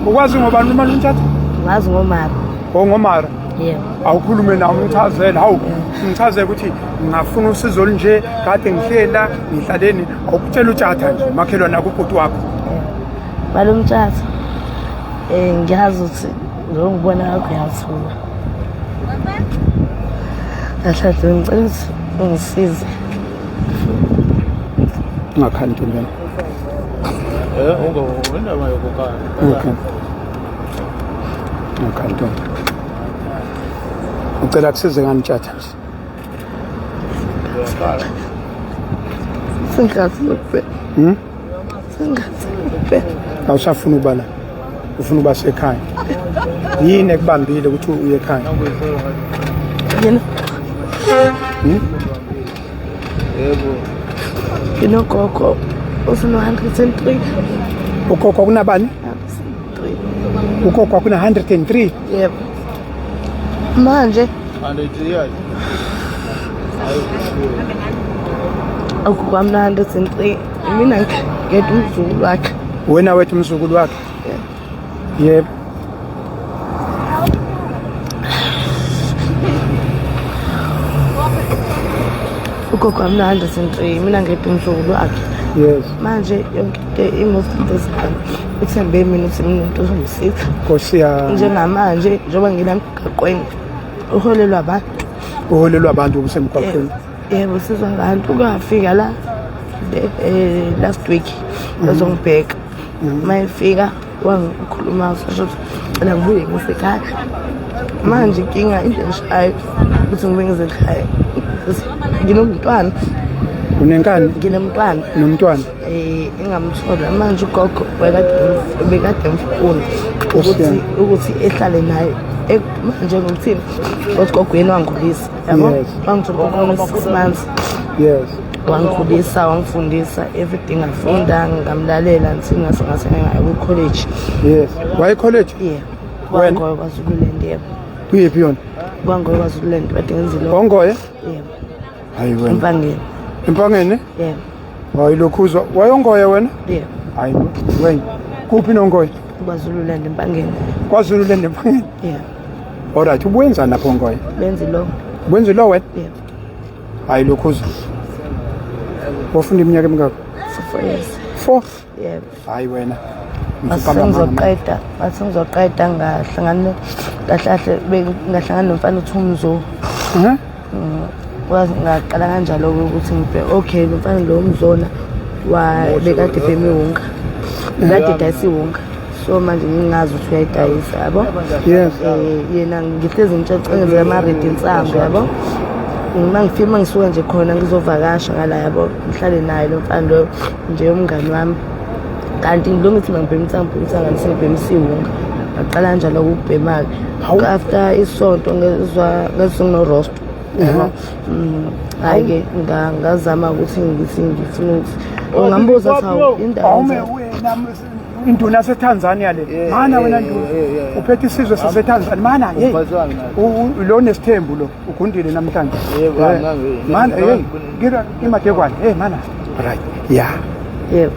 Ukwazi ngobani uma utshatha? Ngazi ngomara. Oh ngomara. Yebo. Awukhulume nawe umchazele. Hawu, ngichazele ukuthi ngingafuna usizo olunje kade ngihlela ngihlaleni awukutshela utshatha nje makhelwane akubhuti wakho. Malumtshatha. Eh ngiyazi ukuthi njengokubona kwakho uyathula. Kahle kahle ngicela ukuthi ungisize. Ungakhali ntombi yami. Eh indaba yokukhala. Okay. Ungakhali ntombi. Ucela kusize ngani tshatha nje? Sengathi lokubheka. Hmm? Sengathi lokubheka. Awusafuni ukuba la. Ufuna ukuba sekhaya. Yini ekubambile ukuthi uye ekhaya? Yena Hmm? Yebo. nginogogo osino-103. Ugogo kunabani? 103. Ugogo kuna 103. Yebo. Manje 100 years. ugogo wami na-103 mina ngedwa umzukulu wakhe. Wena wethu umzukulu wakhe. Yebo. Ugogo wami na-103 mina ngedwa umzukulu wakhe. Yes. Manje yonke into i-most of uthembe mina ukuthi mina umuntu ozomsiza. Nkosi yami. Njengamanje njengoba ngila emgaqweni uholelwa abantu. Uholelwa abantu obusemgwaqweni. Yebo, sizwa ngabantu ukafika la last week ezongibheka. Uma efika wangikhuluma washo ukuthi cela ngibuye ngisekhaya. Manje inkinga into engishayo ukuthi ngibuye ngisekhaya. Nginomntwana. Unenkani? Nginomntwana. Nomntwana. Eh engamthola manje ugogo bekade emfuna ukuthi ehlale naye. Manje ngokuthini? Ngokuthi gogo yena wangikhulisa. Yabo? Wangithola ugogo 6 months. Yes. Wangikhulisa, wangifundisa everything ngafunda, ngamlalela ngithi ngase ngase ngaya ku-college. Yes. Waye college? Yeah. Wena? Kwangoye KwaZululand yebo. Kuyiphi yona? Kwangoye KwaZululand kade ngenzile. Ongoye? Yebo. Hayi wena. Empangeni. Empangeni? Yebo. Hayi lokhuzwa. Wayongoye wena? Yebo. Hayi wena. Kuphi nongoye? KwaZululand Empangeni. KwaZululand Empangeni? Yebo. Alright, ubuwenzani lapho ngoye? Benzi lo. Wenza lo wena? Yebo. Hayi lokhuza. Wafunda iminyaka emingaki? 4 years. 4? Yebo. Hayi wena. Ngasengizoqeda, ngathi ngizoqeda ngahlangana kahle kahle ngahlangana nomfana uthi umzo. Mhm. Ngaqala kanjalo ukuthi ngibheke okay lo mfana lo umzona wa bekade ebhema iwunga. Bekade edayisa iwunga. So manje ngingazi ukuthi uyayidayisa yabo. Yes. Yena ngihlezi ngitshela ama-ready insangu yabo. Uma ngifika uma ngisuka nje khona ngizovakasha ngala yabo ngihlale naye lo mfana lo nje umngani wami. Kanti ngilo ngithi mangibhema insangu ngibhema insangu kanti sengibhema isiwunga. Ngaqala kanjalo ukubhema-ke. After isonto ngezwa ngino-roast. Yabo. Hhayi-ke ngazama ukuthi ngithi ngifuna ukuthi ungambuza ukuthi hawu indawo Awume wena induna yaseTanzania le. Mana wena nduna. Uphethe isizwe saseTanzania. Mana hey. Lo nesithembu lo ugundile namhlanje. Mana hey ngira imadekwane. Hey mana. Right. Yeah. Yebo.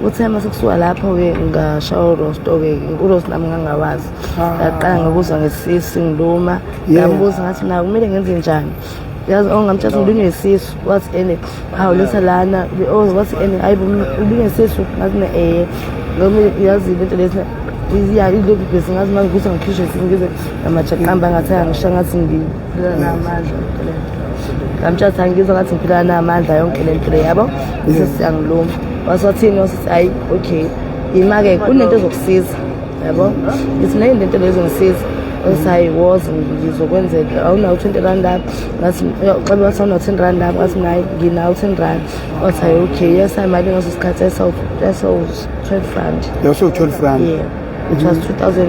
Uthe uma sekusuka lapho-ke ngashaya urosto-ke urosto nami ngangawazi. Ngaqala ngokuzwa ngesisu ngiluma. Ngambuza ngathi na kumele ngenze njani? Yazi ongamtshela ukuthi ngilunywe isisu wathi ene hawu letha lana oh wathi ene hayi ulunywe isisu ngathi na eh noma yazi lento lezi Ya, ilokhu bese ngazi manje ukuthi angikhishwe ngize namajaqamba ngathi angisha ngathi ngiphila namandla yonke le nto. Ngamtshela ukuthi angizwa ngathi ngiphila namandla yonke le nto le yabo. Bese siyangiluma. Wasathini wasithi hayi okay. Ima-ke kunento ezokusiza yabo. Ngithi nayo lento leyo ezongisiza. Wathi hayi woza ngizokwenzela awunawo 20 rand apha. Ngathi xa wathi awunawo 10 rand apha ngathi nayi nginawo 10 rand. Wathi hayi okay yes imali ngaso sikhathi yasawu 12 rand. Yaso 12 rand. Yeah. It was 2000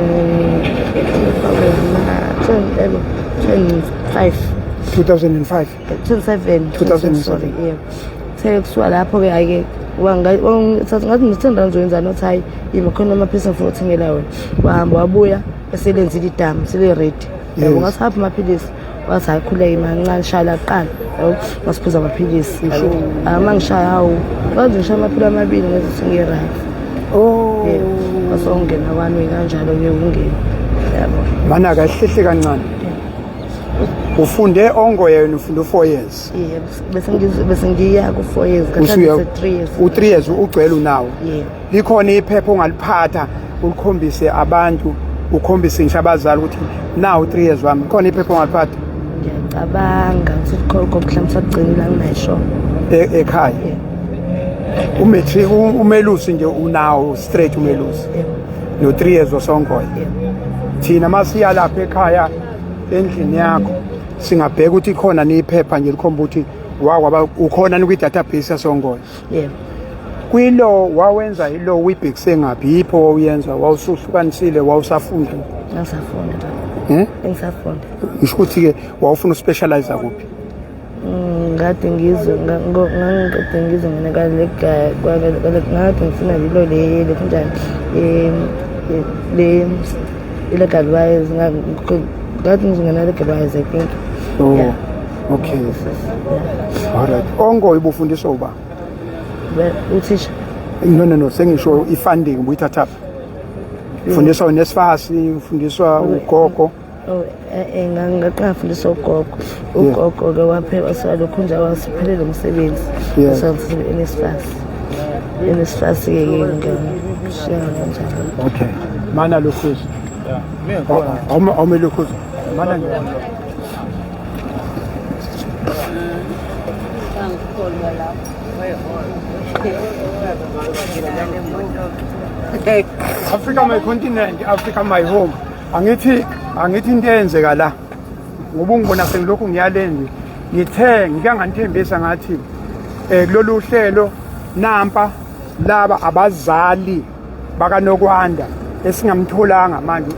2005. 2005. 2007. 2007. Sorry, yeah. Uthe kusuka lapho-ke hhayi-ke ngathi ngithe rand zoyenzani wathi hhayi yima khona amaphilisi ngifuna ukuthengela wona wahamba wabuya eselenzile idamu sele-ready yabo ngathi haphi amaphilisi wathi hayi khuleke mancane shaya kuqala yabo masiphuza amaphilisi uma ngishaya hawu ngaze ngishaya amaphilisi amabili ngaze sengi-right Oh. yebo wasongena kwami kanjalo-ke ungena yabo Mana kahlehle kancane. Ufunde ongoye wena ufunde u4 years. yebo bese bese ngiya ku-4 years kahle Usuya 3 years u3 years ugcwele unawo. yebo Likhona iphepha ongaliphatha ulikhombise abantu ukhombise ngisho abazali ukuthi nawu 3 years wami. Khona iphepha ongaliphatha ngiyacabanga ukuthi khokho mhlawumbe sagcinile anginayo sure ekhaya. Yeah. Umatric umelusi nje unawo straight umelusi. yebo No 3 years osongoye. yebo Thina masiya lapha ekhaya endlini yakho singabheka ukuthi khona niphepha nje likhomba ukuthi wakwaba ukhona ni kwi-database yasongoye. Yebo. Kwilo wawenza ilo uyibhekise ngaphi yipho wawuyenza wawusuhlukanisile wawusafunda Ngisafunda baba. eh Ngisafunda. ngisho ukuthi ke wawufuna uspecialize kuphi Ngade ngizwe ngangikade ngizwe mina kale ngade ngifuna lilo le le kunjani le illegal wise ngade ngizongena legal wise I think. Oh Yeah. okay Yeah. all right ongoye ubufundiswa uba Uthisha no no no sengisho i-funding ubuyithathaphi ufundiswa uNSFAS ufundiswa ugogo Oh, ngaqala ngafundiswa ugogo ugogo-ke wasalokhu nje wasiphelele umsebenzi Yeah. NSFAS NSFAS-ke ngishiya kanjalo okay mana lokhuza Mina ngikhona. awume lokhuza mana nje Africa my continent, Africa my home. Angithi angithi into eyenzeka la. Ngoba ungibona sengilokhu ngiyale nje. Ngithe ngike nganithembisa ngathi kulolu hlelo nampa laba abazali bakaNokwanda esingamtholanga manje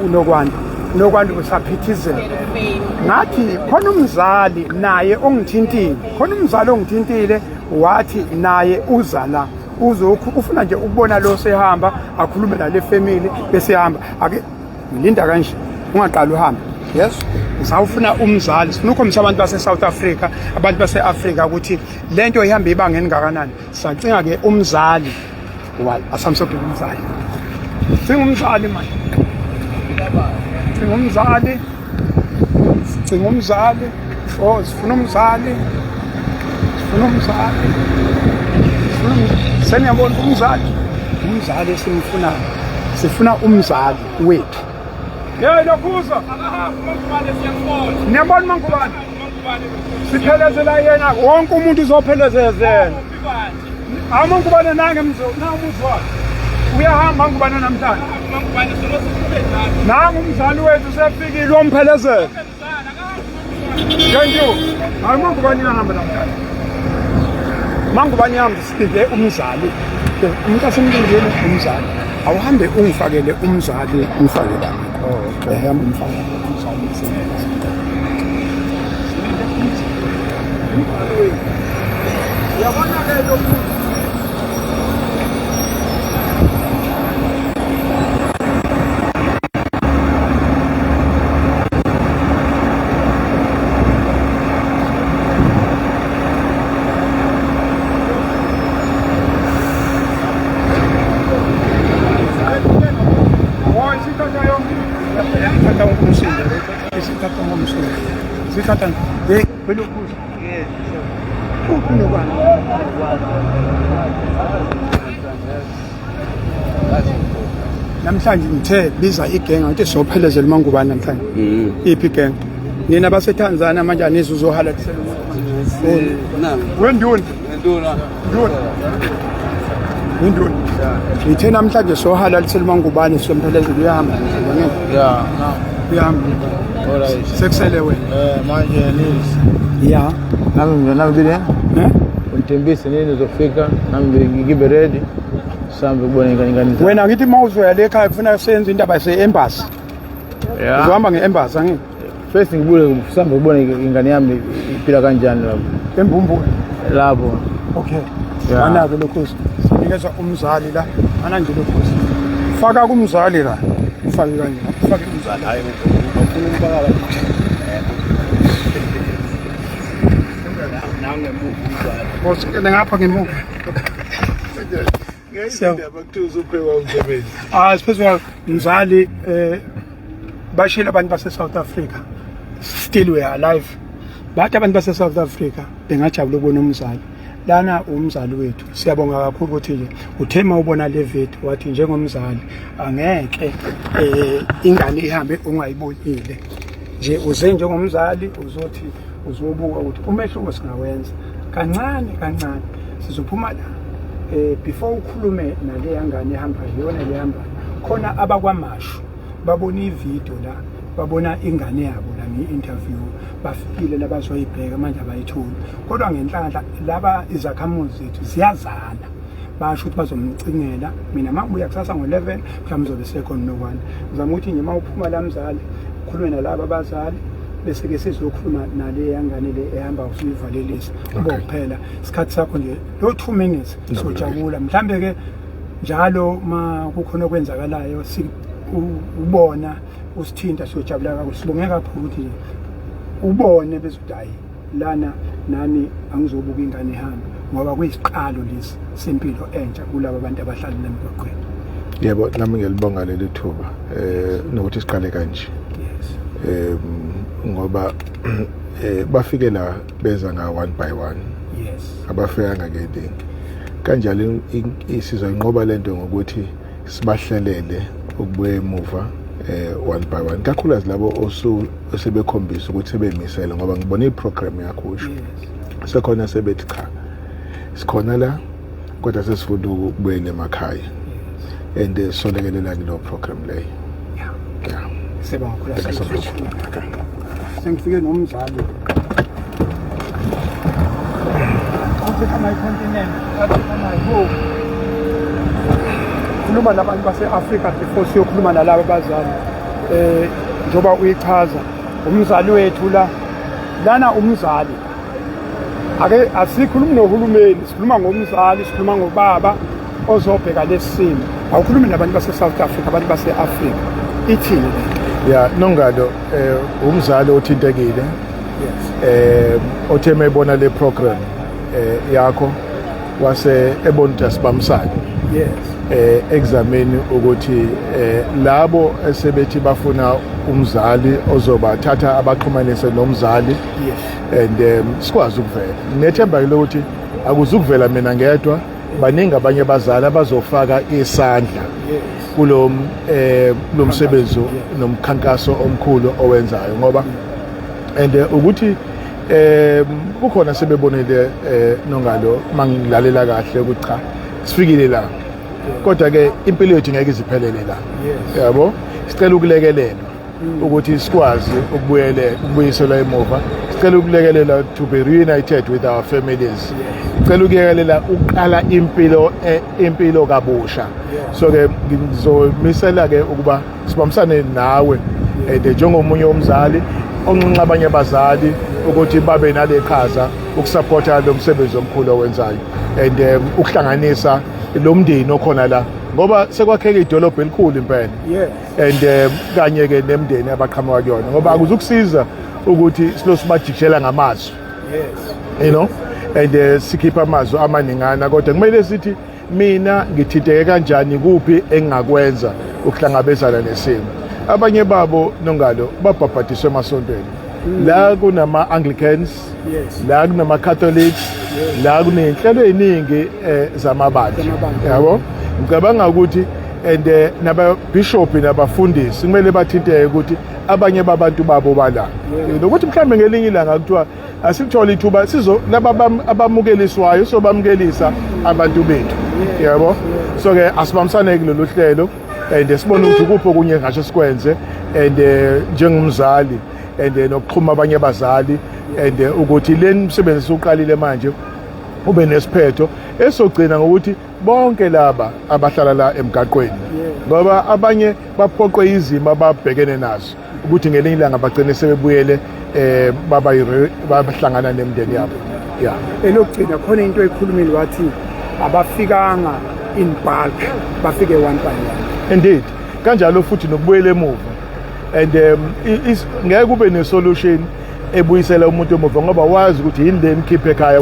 uNokwanda. uNokwanda usaphithizela. Ngathi khona umzali naye ongithintile, khona umzali ongithintile wathi naye uza la uzokhu ufuna nje ukubona lo sehamba akhulume nale family bese ehamba ake ngilinda kanje ungaqali uhambe yes sawufuna umzali sifuna ukhombisa abantu base-South Africa abantu base-Afrika ukuthi lento ihambe ibanga elingakanani sacinga ke umzali wal asamsobheka umzali cinga umzali manje cinga umzali cinga umzali oh sifuna umzali sifuna umzali sifuna seniyabona umzali umzali esimfunayo sifuna umzali wethu Hey lokhuza niyabona mankubane siphelezela yena wonke umuntu uzophelezela amankubane nange nangu umuzi wakhe uyahamba ngubane namhlanje nangu umzali wethu sefikile uyomphelezela thank you hayi mangubane uyahamba namhlanje mangubane uyahamba silinde umzali umuntu asemlindile umzali awuhambe ungifakele umzali ungifake la oh, okay. Umfakele umzali uyabona ke lokhu Oh, isithatha yonke. Isithatha umsindo. Isithatha ngomsindo. Isithatha hey, belokhuza. Uphi nobani? Namhlanje ngithe biza igenge ngathi sophelezela uMangubane namhlanje. Iphi igenge? Nina baseTanzania manje anizwe uzohalalisela umuntu. Wenduna. Nduna. Nduna. Wenduna. Ngithe namhlanje sohalalisela uMangubane somphelezela uyahamba. Yeah, no. Uyahamba. Alright. Sekusele wena. Eh manje nini? Yeah. Nami nami bile. Eh? Unithembise nini uzofika nami ngibe ready. Sambe kubona ingane ingane. Wena ngithi uma uzoya le ekhaya kufuna senze indaba yase-embassy. Yeah. Uzohamba nge-embassy angithi? First ngibuye sambe kubona ingane yami iphila kanjani lapho. Embumbulu. Lapho. Okay. Yeah. Anake lokho sinikeza umzali la. Ana nje lokho. Faka kumzali la. Ufake kanje. Ufake umzali. Hayi ufuna ukubaka. Boss ngapha ngemuva. Ngiyayindaba kuthiwa usuphekwa umsebenzi. Ah siphezulu mzali eh bashilo abantu base South Africa. Still we are alive. Bathi abantu base South Africa bengajabula ukubona umzali. Lana umzali wethu. Siyabonga kakhulu ukuthi nje uthe mawubona le video wathi njengomzali angeke eh ingane ihambe ungayibonile. Nje uze njengomzali uzothi uzobuka ukuthi umehluko singawenza kancane kancane sizophuma la eh before ukhulume nale yangane ehamba yona le hamba khona abakwamashu babona ivideo la babona ingane yabo la ngi-interview bafikile labazoyibheka manje abayitholi kodwa ngenhlanhla laba izakhamuzi zethu ziyazana basho ukuthi bazomcingela mina uma ngibuya kusasa ngo-11 mhlawumbe uzobe sekhona no-one ngizama ukuthi nje uma uphuma la mzali ukhulume nalaba abazali bese-ke sizokhuluma nale yangane le ehamba usuyivalelisa kube kuphela isikhathi sakho nje lo 2 minutes sojabula mhlambe-ke njalo ma kukhona okwenzakalayo ubona usithinta siyojabula kakhulu sibonge kakhulu ukuthi nje ubone bese uthi hayi lana nami angizobuka ingane ihamba ngoba kuyisiqalo lesi sempilo entsha kulaba bantu abahlala emgwaqweni. Yebo, nami ngiyalibonga leli thuba eh nokuthi siqale kanje. Yes. Ngoba bafike la beza nga one by one. Yes. Abafikanga ngeningi. Kanjalo sizoyinqoba lento ngokuthi sibahlelele ukubuya emuva one by one. Kakhulukazi labo osebekhombisa ukuthi sebemisele ngoba ngibona iprogram yakho usho. Yes. Sekhona sebethi cha. Sikhona la kodwa sesifuna ukubuyela emakhaya. And solekelela kulo program leyo. Yeah. Yeah. Siyabonga kakhulu. Thank you so much. Okay. Sengifike nomzali. Africa my continent, Africa my home. Khuluma nabantu base-Afrika before siyokhuluma nalaba abazali. Njengoba uyichaza umzali wethu la lana umzali ake asikhulumi nohulumeni, sikhuluma ngomzali, sikhuluma ngobaba ozobheka lesimo. Awukhulumi nabantu base-South Africa, abantu base-Afrika. Ithini le? Ya, Nongalo umzali othintekile. Yes. Othe mebona le program yakho wase ebona ukuthi asibambisane. Yes. Exameni ukuthi labo esebethi bafuna umzali ozobathatha abaxhumanise nomzali. Yes. And sikwazi ukuvela. Nginethemba ke lokuthi akuzukuvela mina ngedwa, baningi abanye abazali abazofaka isandla kulo lo msebenzi nomkhankaso omkhulu owenzayo ngoba and ukuthi kukhona sebebonile Nongalo mangilalela kahle ukuthi cha sifikile la kodwa ke impilo yethu ngeke iziphelele la. Yabo, sicela ukulekelelwa ukuthi sikwazi ukubuyiselwa emuva, sicela ukulekelela to be reunited with our families, sicela ukulekelela ukuqala impilo kabusha. So ke ngizomisela ke ukuba sibambisane nawe and njengomunye umzali onxenxa abanye abazali ukuthi babe nale qhaza ukusupporta lo msebenzi omkhulu owenzayo and ukuhlanganisa lo mndeni okhona la ngoba sekwakheka idolobha elikhulu impela. Yes. And kanye ke nemndeni abaqhamuka kuyona ngoba akuzukusiza ukuthi silo sibajikishela ngamazwi. Yes. You know, and sikhipha amazwi amaningana kodwa kumele sithi mina ngithinteke kanjani kuphi engingakwenza ukuhlangabezana nesimo. Abanye babo Nongalo babhabhadiswe emasontweni. La kunama Anglicans, Yes. la kunama Catholics, la kunenhlelo eziningi zamabandla. Zamabandla. Yabo? Ngicabanga ukuthi And nababishop nabafundisi kumele bathinteke ukuthi abanye babantu babo bala nokuthi mhlawumbe ngelinye ilanga kuthiwa asithole ithuba sizo laba abamukeliswayo sobamukelisa abantu bethu, yabo. So ke asibambisane kulolu hlelo and sibone ukuthi ukuphi okunye ngasho sikwenze and njengomzali and nokuxhuma abanye abazali and ukuthi le msebenzi usuqalile manje ube nesiphetho esogcina ngokuthi bonke laba abahlala la emgaqweni, ngoba abanye baphoqwe izimo ababhekene nazo, ukuthi ngelinye ilanga bagcine sebebuyele baba bahlangana nemindeni yabo, yeah. Elokugcina, khona into ekhulumile, wathi abafikanga in bulk, bafike one by one. Indeed, kanjalo futhi nokubuyela emuva and ngeke kube ne-solution ebuyisela umuntu emuva, ngoba wazi ukuthi yini le emkhiphe ekhaya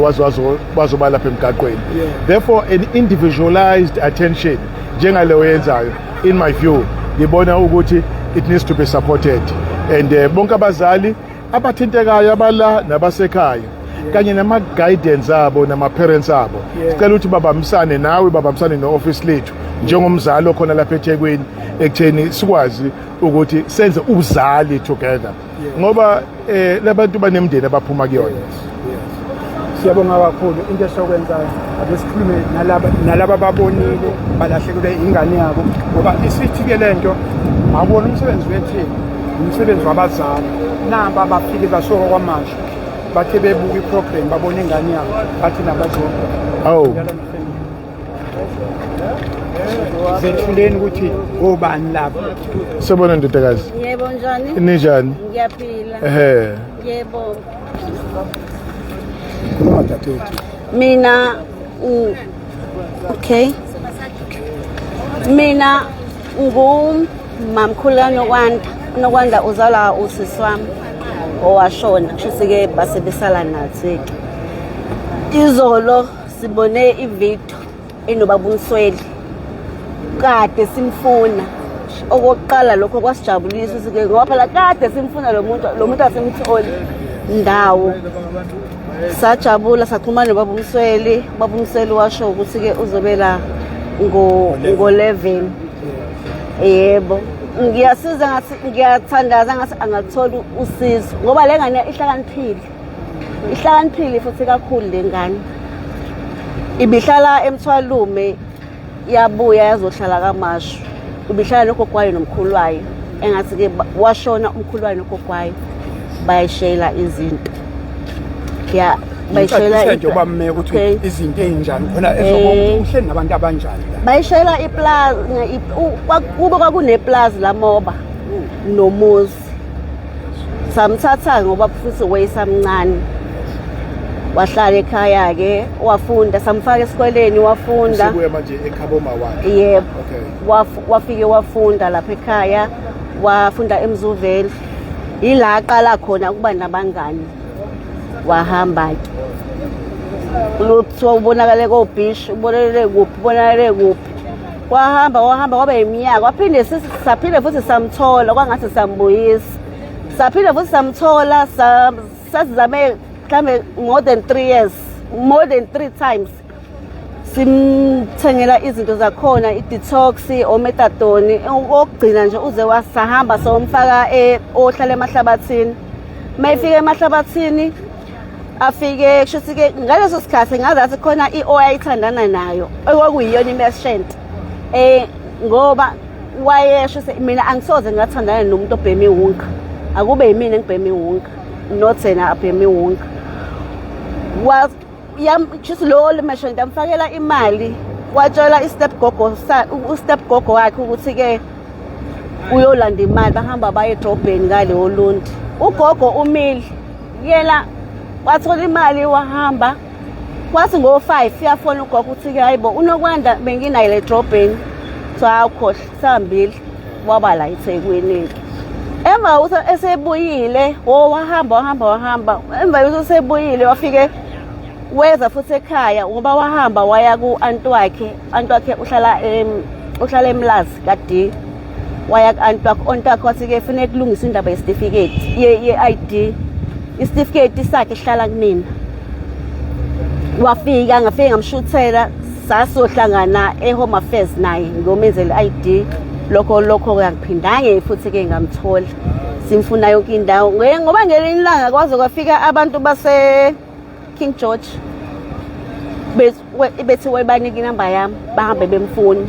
wazoba lapha emgaqweni. Therefore an individualized attention njengaleyo yenzayo, in my view, ngibona ukuthi it needs to be supported and bonke abazali abathintekayo abala nabasekhaya kanye nama-guidance abo nama-parents abo, sicela ukuthi babambisane nawe, babambisane ne-office lethu njengomzali okhona lapha eThekwini, ekutheni sikwazi ukuthi senze ubuzali together, ngoba labantu banemindeni abaphuma kuyona. Siyabonga kakhulu. Into esokwenza, ake sikhulume nalaba babonile balahlekelwe ingane yabo, ngoba isithi-ke le nto akuwona umsebenzi wethini, umsebenzi wabazali. Naba bafike basuka KwaMashu, bathe bebuka i-program babona ingane yabo, bathi nabazo. Awu. Zethuleni ukuthi obani laba. Sibona, ndodakazi. Yebo, njani? Ninjani? Ngiyaphila. Ehe. Yebo. Khuluma, dadewethu. Mina okay. Mina ngumamkhulu kaNokwanda. UNokwanda uzalwa usisi wami owashona. Kushuthi ke base besala nathi ke. Izolo sibone ivideo enobaba uMsweli. Kade simfuna. Okokuqala lokho kwasijabulisa ukuthi ke ngoba phela kade simfuna lo muntu asimtholi ndawo. Sajabula, saxhumana nobaba uMsweli. Ubaba uMsweli washo ukuthi-ke uzobela ngo-11. Yebo, ngiyasiza ngathi ngiyathandaza ngathi angathola usizo, ngoba le ngane ihlakaniphile, ihlakaniphile futhi kakhulu. Le ngane ibihlala eMthwalume, yabuya yazohlala KaMashu. Ibihlala nogogo wayo nomkhulu wayo. Engathi-ke washona umkhulu wayo nogogo wayo, bayishela izinto ya bayishela. Ngicacise nje uba ukuthi izinto ey'njani khona uhleli nabantu abanjani la. Bayishela iplazi kubo, kwakuneplazi lamoba nomuzi. Samthatha ngoba futhi wayesamncane, wahlala ekhaya-ke, wafunda, samfaka esikoleni, wafunda. Usebuya manje ekhabo wakhe? Yebo. Okay. Wafike wafunda lapha ekhaya, wafunda eMzuveli, ila aqala khona ukuba nabangani. Wahamba-ke, kuthiwa ubonakale kobhishi, ubonakale kuphi, ubonakale kuphi. Wahamba, wahamba, kwaba iminyaka. Waphinde saphinde futhi samthola, kwangathi sambuyisa, saphinde futhi samthola. Sasizame mhlambe more than 3 years, more than three times, simthengela izinto zakhona, i-detox, o-methadone. Okugcina nje uze wasahamba somfaka ohlala eMahlabathini. Uma efika eMahlabathini, afike kusho ukuthi-ke ngaleso sikhathi ngazathi khona i-owayithandana nayo okwakuyiyona i-merchant, ngoba wayesho mina angisoze ngathandana nomuntu obhema iwunga, akube yimina engibhema iwunga, not yena abhema iwunga. Yam just lo merchant amfakela imali, watshela i-step gogo, u-step gogo wakhe ukuthi-ke uyolanda imali. Bahamba baye edrobheni ngale oLundi. Ugogo umile yena, wathola imali, wahamba. Kwathi ngo-5 uyafona ugogo ukuthi-ke hayibo, uNokwanda benginaye le edrobheni. So awukhohle, sihambile, waba la eThekwini-ke. Emva kokuthi esebuyile, wo wahamba, wahamba, wahamba. Emva kokuthi esebuyile, wafike weza futhi ekhaya, ngoba wahamba waya ku-anti wakhe. Anti wakhe uhlala eMlazi ka-D. Waya ku-anti wakhe, anti wakhe wathi-ke funeka kulungiswe indaba yesitifiketi ye-ID, isitifiketi sakhe sihlala kumina. Wafika, ngafike ngamshuthela. Sasohlangana e-Home Affairs naye ngiyomenzela i-ID. Lokho lokho angiphindange futhi-ke ngamthola. Simfuna yonke indawo. Ngoba ngelinye ilanga kwaze kwafika abantu base King George bethi wayebanika inamba yami bahambe bemfuna.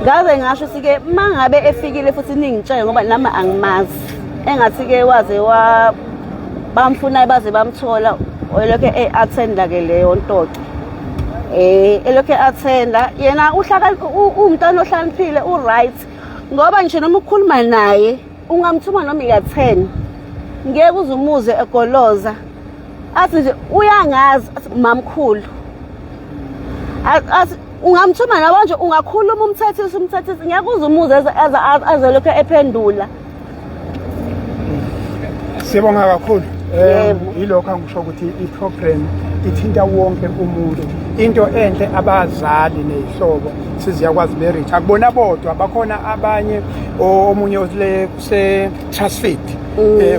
Ngaze ngasho ukuthi-ke uma ngabe efikile futhi ningitshele ngoba nami angimazi. Engathi-ke waze wa bamfuna baze bamthola elokhu e-attenda-ke leyo nto-ke. Elokhu e-attenda yena uhlaka uwumntwana ohlakaniphile u-right ngoba ngisho noma ukhuluma naye ungamthuma noma ika-10 ngeke uze umuze egoloza athi nje uyangazi athi mamkhulu athi ungamthuma nabo nje ungakhuluma umthethisi umthethisi ngeke uze umuze aze lokhu ephendula. Sibonga kakhulu. Yilokho angisho ukuthi i-program ithinta wonke umuntu. Into enhle abazali nezihlobo siziyakwazi be-reach. Akubona bodwa bakhona abanye omunye le kuse Trustfit.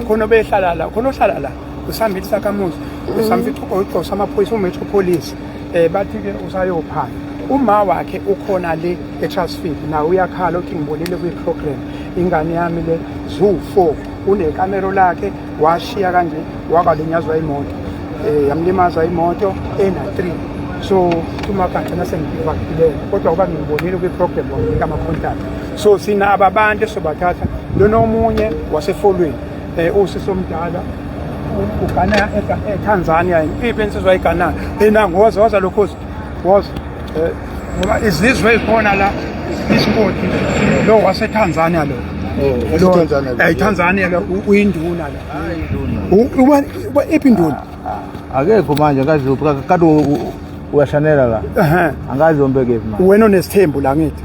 Khona obehlala la, khona ohlala la. Usambili sakhamuzi, usamfica ugqosa amaphoyisa umetropolis. Bathi ke usayophana. Uma wakhe ukhona le eTrustfit nawe uyakhala uthi ngibonile kwi-program ingane yami le zu4 unekamero lakhe washiya kanje wakalinyazwa imoto yamlimaza imoto ena 3 so uma kagcina sengivakile kodwa kuba ngibonile kwi-program wanginika ama-contact so sinabo abantu esobathatha lona omunye wasefolweni usisi omdala ugana eTanzania iphi insizwa igana ena ngoza waza lokhozi woza ngoba izizwe ezikhona la isigodi lo waseTanzania lo Tanzania lo uyinduna la uba iphi induna akekho manje angazi kade uyashanela la angazi umbeke manje wena onesithembu la ngithi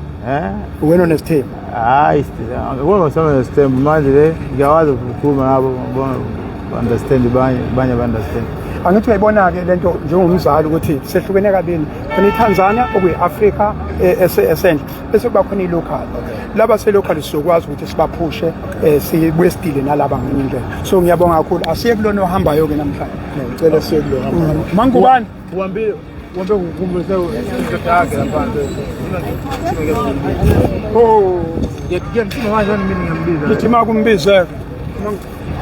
wena onesithembu hayi akukho nesithembu manje le ngiyakwazi ukukhuluma nabo ngibona understand banye understand angithi uyayibona-ke lento njengomzali ukuthi sehlukene kabili khona iTanzania okuyi-Afrika esenhle bese kuba khona i-local laba se-local sizokwazi ukuthi sibaphushe sibuye sidile nalaba ngenye indlela so ngiyabonga kakhulu asiye kulona ohambayo-ke namhlanje ngicela siye kulona mangubani uhambile uhambe kukumbulise indoda yakhe lapha oh ngiyamthuma manje mina ngiyambiza ngithi uma kumbizeke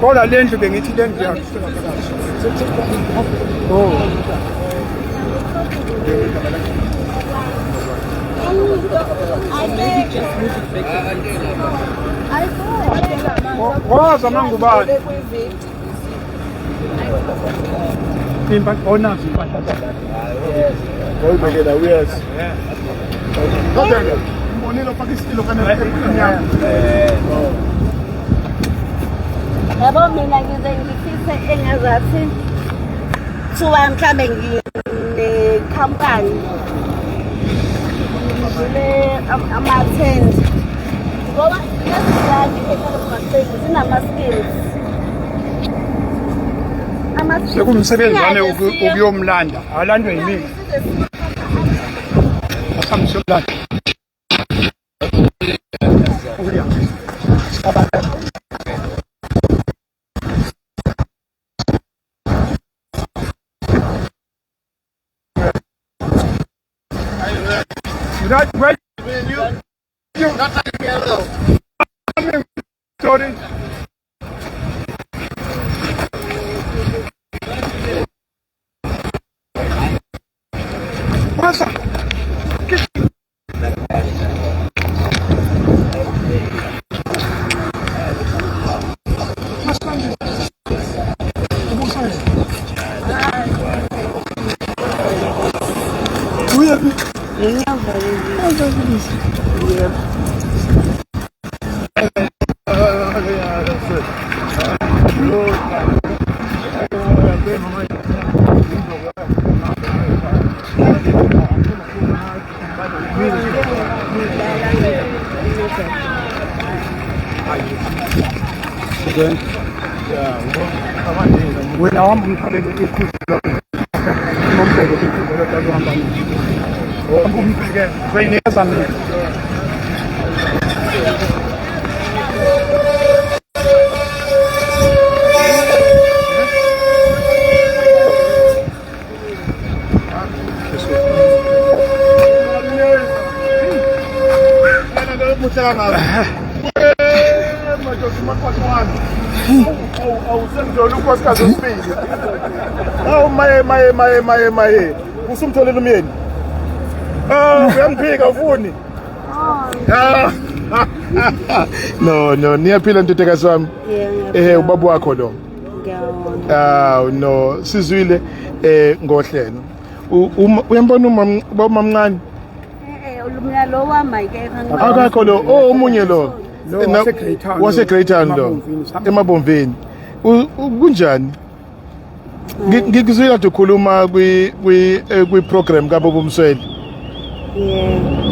kodwa le ndlu bengithi le ndlu yakhe oh Woza mangubani onazo impahla zakhe Wayibekela uyazi. Kodwa mbonile ufaka isilo kana Yabo mina ngize ngifise engazathi kuthiwa mhlambe ngine-company ngivule ama-tent ngoba lezi ngane ehlala emgwaqeni zinama-skills. Sekumsebenzi wami ukuyomlanda alandwe yimina asambe siyomlanda Right, right. Sorry. Passa. Wena wami umthalele iqhuzu lakho. Umbheke iqhuzu lakho azohamba nalo. Umbheke uzoyinikeza mina. ohleka ngazo. Eh, madoda umakoti wami. Awu awu sengithola unkosikazi wesibili. Awu maye maye maye maye maye. Usumtholile umyeni. Ah, uyangiphika ufuni. Ah. No no, niyaphila ntutekazi wami. Eh ubaba wakho lo. Ngiyabonga. Ah no, sizwile eh ngohlelo. Uyambona uma ubaba mamncane? Eh, mina lo wami ayikekho. Akakho lo, oh omunye lo. Lo wase-Greytown. Wase-Greytown lo. Emabomvini, sihamba- Emabomvini. Kunjani? Ngikuzwile kade ukhuluma kwi kwi eh, kwi program kaBaba Msweli.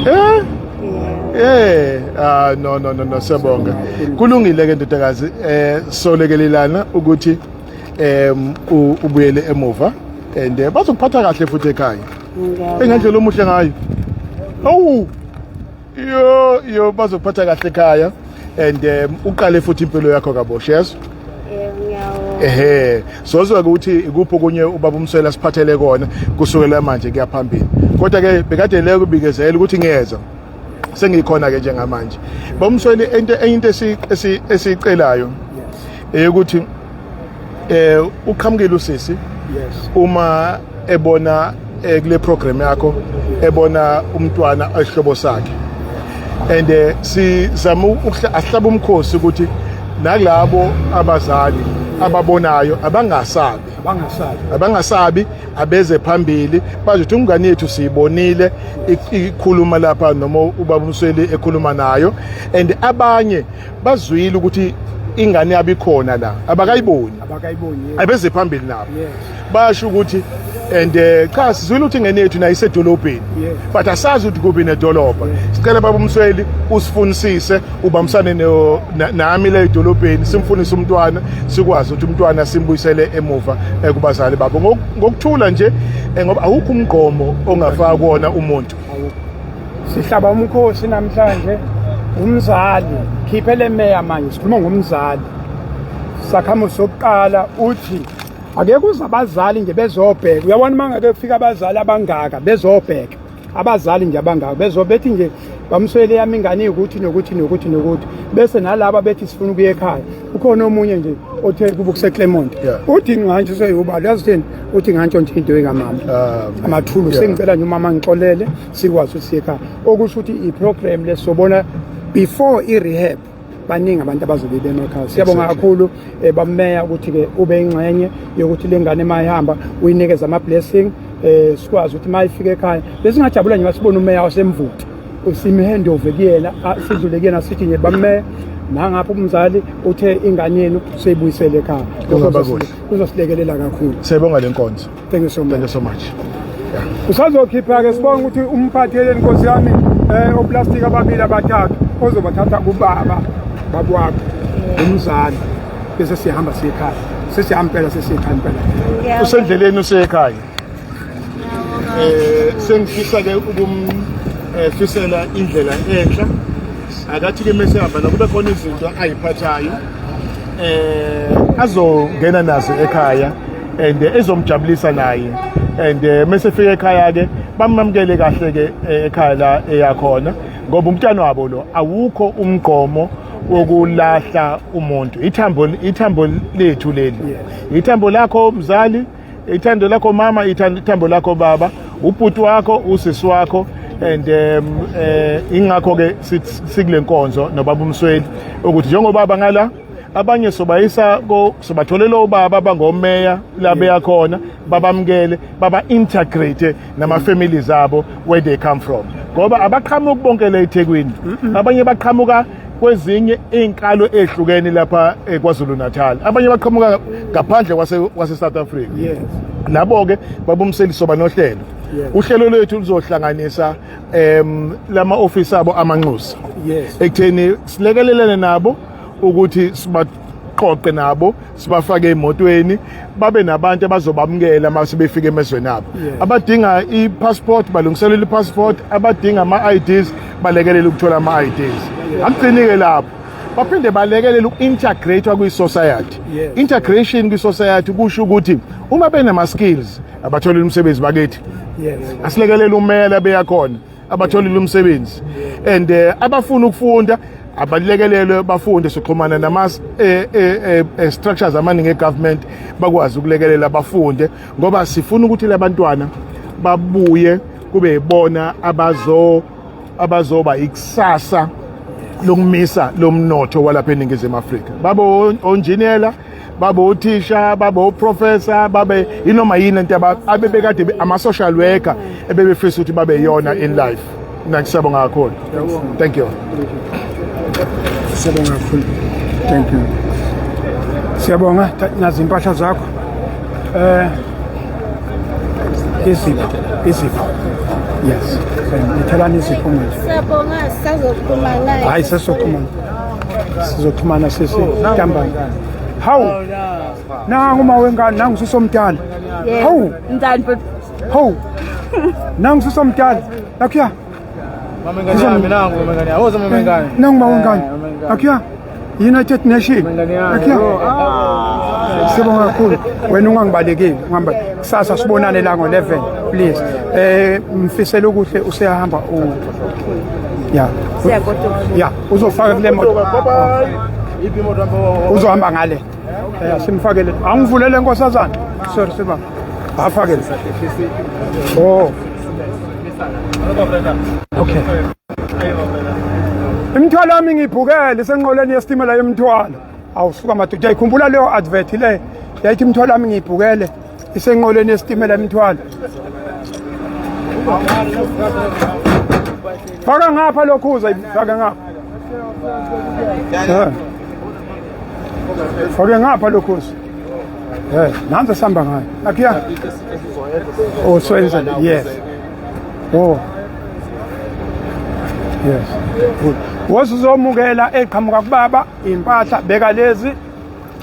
Yeah. Eh? Eh, ah no no no no siyabonga. Kulungile ke ndodakazi eh solekelelana ukuthi em ubuyele emuva and eh, bazokuphatha kahle futhi ekhaya. Engendlela omuhle ngayo. Awu. Yo yo bazokuphatha kahle ekhaya and uqale futhi impilo yakho kabosha yes. Ehe, sozwa ukuthi ikuphi okunye ubaba uMsweli asiphathele kona kusukela manje kuya phambili. Kodwa ke bekade le kubikezela ukuthi ngiyeza. Sengikhona ke njengamanje. Baba uMsweli into enye into esicelayo eyokuthi eh uqhamukile usisi uma ebona eh, kule program yakho ebona umntwana ehlobo sakhe and eh, sizama asihlaba umkhosi ukuthi nakulabo abazali ababonayo abangasabi abangasabi abangasabi abeze phambili bazothi umngane yethu siyibonile ikhuluma lapha noma ubaba uMsweli ekhuluma nayo and abanye bazwile ukuthi ingane yabo ikhona la abakayiboni abakayiboni yes. abeze phambili nabo yes. basho ukuthi and eh, cha sizwile ukuthi ingane yethu nayo isedolobheni Yes. but asazi ukuthi kuphi nedolobha sicela baba uMsweli usifunisise ubambisane nami le edolobheni simfunise umntwana sikwazi ukuthi umntwana simbuyisele emuva eh, kubazali babo ngokuthula nje eh, ngoba awukho umgqomo ongafaka kuwona umuntu Sihlaba umkhosi namhlanje umzali khiphe le meya manje sikhuluma ngomzali sakhamuzi sokuqala uthi ake kuze abazali nje bezobheka uyabona uma ngeke kufika abazali abangaka bezobheka abazali nje abangaka bezobethi nje bamswele yami ingane ukuthi nokuthi nokuthi nokuthi bese nalaba bethi sifuna ukuya ekhaya ukhona omunye nje othe kuba kuseClermont uthi nganje useyubala uyazi uthini uthi ngantshontsha into ekamama amathulu sengicela nje umama ngixolele sikwazi ukuthi siye ekhaya okusho ukuthi i-program lesobona before i-rehab baningi abantu abazobe bemakhaya siyabonga kakhulu eh, bameya ukuthi-ke ube ingxenye yokuthi le ngane uma ihamba uyinikeze ama-blessing um sikwazi ukuthi uma ifika ekhaya besingajabula nje masibona umeya wasemvuti simhandove kuyena sidlule kuyena sithi nje bameya nangapha umzali uthe ingane yenu seyibuyisele ekhaya lokho kuzosilekelela kakhulu siyabonga le nkonzo thank you so much thank you so much usazokhipha ke sibonga ukuthi umphathele inkosi yami eh oplastic ababili abathathu ozobathatha kubaba babwakho umzali bese sihamba siye ekhaya sesihamba impela sesiye ekhaya impela usendleleni usekhaya eh sengifisa ke ukumfisela eh, indlela enhla akathi ke mese hamba kube khona izinto ayiphathayo eh azongena nazo ekhaya and eh, ezomjabulisa naye and eh, mese fika ekhaya ke bamamukele kahle ke eh, ekhaya la eyakhona ngoba umntwana wabo lo awukho umgqomo wokulahla umuntu ithambo ithambo lethu leli ithambo lakho mzali ithando lakho mama ithambo lakho baba ubhuti wakho usisi wakho and um eh ingakho ke sikule nkonzo nobaba uMsweli ukuthi njengobaba ngala abanye sobayisa ko sobatholela obaba abangomeya la beyakhona babamukele baba integrate nama families abo where they come from ngoba abaqhamuki bonke la eThekwini abanye baqhamuka kwezinye iy'nkalo ey'hlukene lapha eh, KwaZulu Natal abanye baqhamuka ngaphandle kwase kwase South Africa yes labo-ke babumseli soba nohlelo uhlelo lwethu luzohlanganisa em lama office abo amanxusa yes ekutheni silekelelene nabo ukuthi sibaqoqe nabo sibafake emotweni babe nabantu abazobamukela uma sebefika emezweni abo abadinga i-passport balungiselela i-passport abadinga ama-IDs balekelele ukuthola ama-IDs akugcini-ke lapho baphinde balekelele uku-integrate kwi-society integration kwi-society kusho ukuthi uma benama-skills abatholile umsebenzi bakithi yes asilekelele umela beyakhona Abatholile umsebenzi and abafuna ukufunda abalekelelwe bafunde. Sixhumana nama structures amaningi e-government bakwazi ukulekelela bafunde, ngoba sifuna ukuthi labantwana babuye kube ibona abazoba ikusasa lokumisa lomnotho walapha eNingizimu Afrika, babe onjiniyela, babe othisha, babe oprofessor, babe inoma yini into abebekade ama-social worker ebebefisa ukuthi babe yona in life. Siyabonga kakhulu, thank you. Siyabonga kakhulu, thank you, siyabonga. Nazi impahla zakho, izipho, izipho, yes, nithelani izipho manje. Siyabonga, sisazoxhumana. Hayi, sesizoxhumana, sizoxhumana sisi ntambama. Hawu, nangu uma wengane, nangu susomdala. Hawu. Njani bhuti? Hawu, nangu susomdala nakhuya. Mama ngane yami nangu, mama ngane. Woza mama ngane. Nangu ma wengane nakhuya, United Nation nakhuya. Sibonga kakhulu. Wena ungangibalekeli, ungihamba kusasa, sibonane la ngo-11, please. Mfisela okuhle, useyahamba u ya. Siyagoduka. Ya, uzofaka kule moto. Uzohamba ngale. Simfakele, angivulele nkosazana. Sorry, sibaba, afakele. Oh, okay. Imithwalo yami ngiyiphukele isenqoleni yesitimela yemithwalo. Awusuka madoda, uyayikhumbula leyo advert le yayithi imithwalo yami ngiyibhukele isenqoleni yesitimela imithwalo? Faka ngapha lokhuza, faka ngapha. Fake ngapha lokhuza. Nansi sihamba ngayo nakhuya. Oh, so yes, oh yes, good. Wosuzomukela eqhamuka kubaba impahla, beka lezi,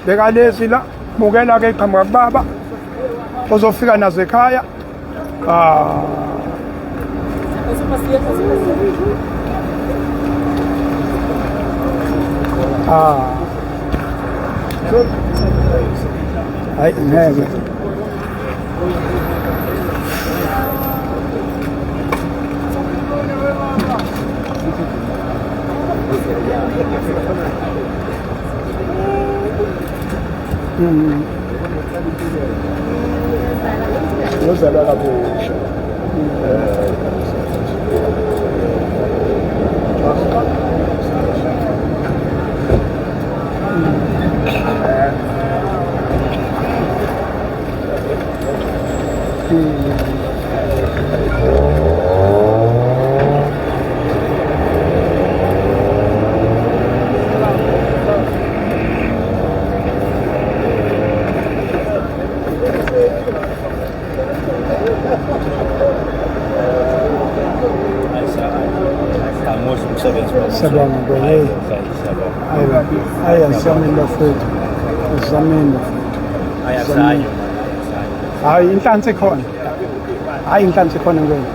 beka lezi la. Mukela ke eqhamuka kubaba ozofika nazo ekhaya. Ah, ah, hayi ngeke. Ngozalwa kabusha. Amuhle umsebenzi wakho. Siyabonga, bro. Hey. Siyabonga. Hayi hayi, azameni bafowethu, azameni bafowethu. Ayazanyo. Hayi, inhlansi ikhona, hayi, inhlansi ikhona ngwena.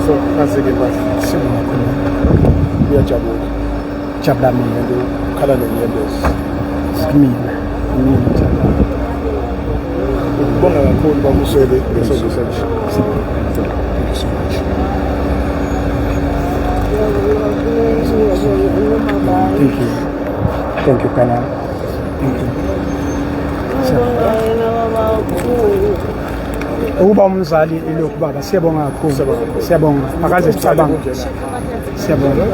So nazi-ke impahla. Sibonga kakhulu. Uyajabula? Jabula mina. And ukhala nenyembezi. Mina, mina jabula. Ngibonga kakhulu bakusele nge-service enje. Thank you so much. Thank you, thank you Kana, thank you. Ukuba umzali ilokhu baba, siyabonga kakhulu, siyabonga, akaze sicabanga, siyabonga.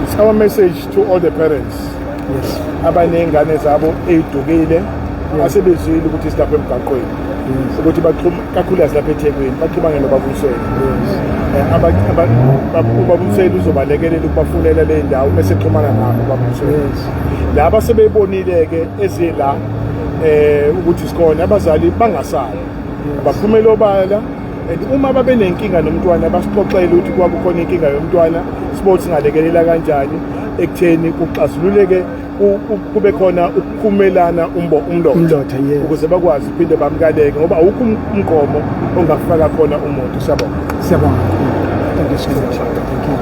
It's our message to all the parents abaney'ngane zabo ey'dukile, asebezwile ukuthi silapha emgaqweni. Ukuthi baxhuma kakhulukazi lapha eThekwini baxhumane nobaba uMsweli. Ubaba uMsweli uzobalekelela ukubafunela le ndawo bese xhumana nabo ubaba uMsweli. Laba sebebonile-ke ezila ukuthi sikhona abazali bangasabi. Baphumele obala and uma babe nenkinga nomntwana basixoxele ukuthi kwakukhona inkinga yomntwana sibone singalekelela kanjani ekutheni kuxazululeke kube khona ukukhumelana umlotha ukuze bakwazi ukuphinde bamkaleke ngoba awukho umgomo ongafaka khona umuntu. Siyabonga. Siyabonga. Thank you so much. Thank you.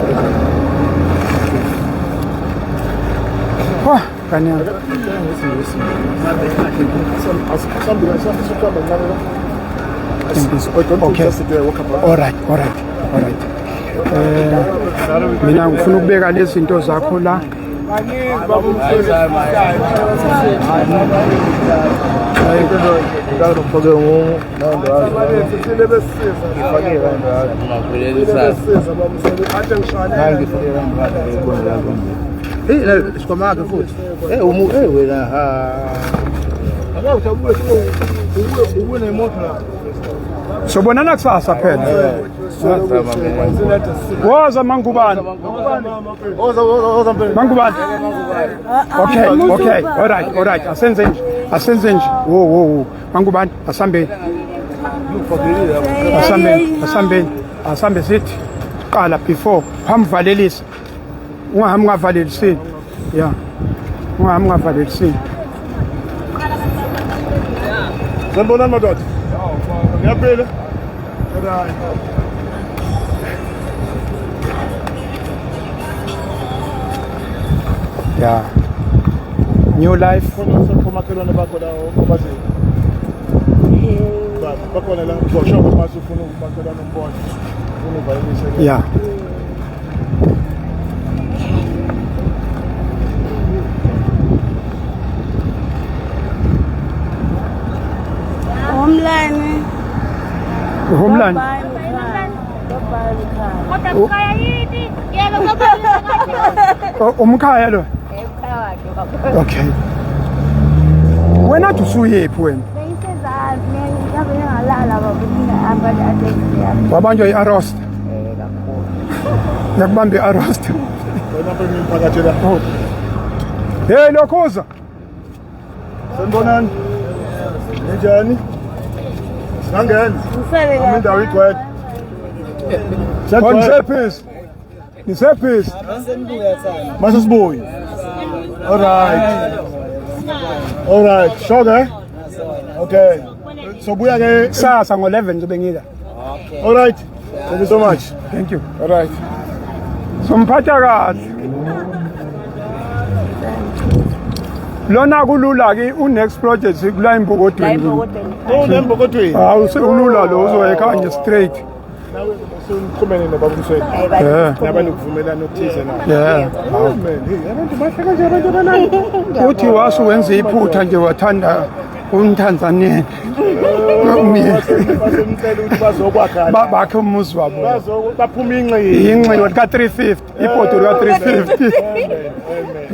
Oh, kanyana. Thank you. Okay. All right, all right, all right. Mina ngifuna ukubeka lezi zinto zakho la. Isikhwama wakhe futhi. Eh umu eh wena ha. Sobonana kusasa phela. Woza Mangubane. Mangubane. Okay, okay. All right, all right. Asenze nje. Asenze nje. Wo wo wo. Mangubane, asambeni. Asambeni, asambeni. Asambe sithi qala before phamvalelisa. Ungahambi ungavalelisini. Yeah. Ungahambi ungavalelisini. Sanibonani madoda. Ngiyaphila. Alright. Yeah. New life. Khona omakhelwane bakho la obaziyo. Baba, bakhona la uzosho uma ufuna umakhelwane umbone. Ufuna uvalelise. Yeah. Homeline. Homeline. Kodwa mkhaya yini? Yebo baba. Umkhaya lo. Okay. Wena uthi usuyephi wena? Bengisezansi, ngave ngalala baba ngihamba address yami. Wabanjwa i-arrest. Yakubamba i-arrest. Wena mfana umphakathi la. Hey lokhuza. Sanibonani. Ninjani? Singangena. Ngisele Noma indawo igcwele. Oh, nisephisi. Nisephisi. Mase sibuye. All right. All right. Sure ke? Okay. So buya ke Kusasa ngo-11 ngizobe ngila. All right. Thank you so much. Thank you. All right. Somphatha kahle. Lona kulula ke u-next project kula embokodweni. Oh, nembokodweni. Hawu sekulula lo uzoya ekhaya nje straight. Nawe usuxhumene nobaba uMsweli. Yeah. Nabanokuvumelana okuthize na. Yeah. Oh man, hey, abantu bahle kanje abantu abanani. Uthi wasuwenza iphutha nje wathanda umTanzania. Basemcela ukuthi bazokwakha. Bakhe umuzi wabo. Bazo baphuma inxini. Inxini ka 350, ibhodo lika 350.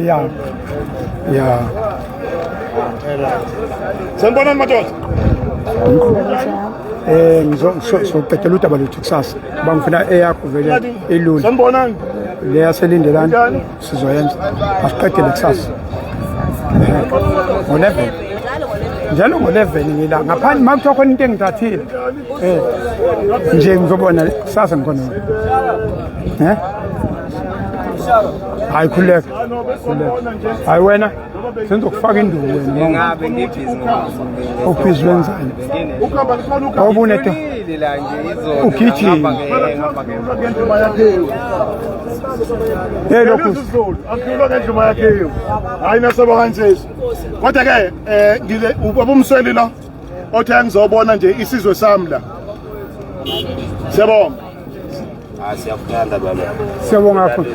Yeah. Yeah. Sanibonani madoda. Ngizoqedela udaba lwethu kusasa. Ngoba ngifuna eyakho vele ilula. Sanibonani. Le yaseLindelani sizoyenza. Asiqedele kusasa. Ngo-11. Njalo ngo-11 ngila. Ngaphandle uma kuthiwa khona into engithathile. Nje ngizobona kusasa ngikhona. Hayi khululeka. Khululeka. Hayi wena senzokufaka induku wena. Ngabe ngibhizi Ubhizi wenzani? Ukuhamba likhona ukuhamba. Obunete. la nje izolo Ugijima. ngihamba Ngendima yakhiwe. Hey lokhu. isiZulu akukhulwa ngendima yakhiwe. Hayi nasaba kansesi. Kodwa ke ngile ubaba uMsweli lo othe ngizobona nje isizwe sami la. Siyabonga. Siyakuthanda baba. Siyabonga kakhulu.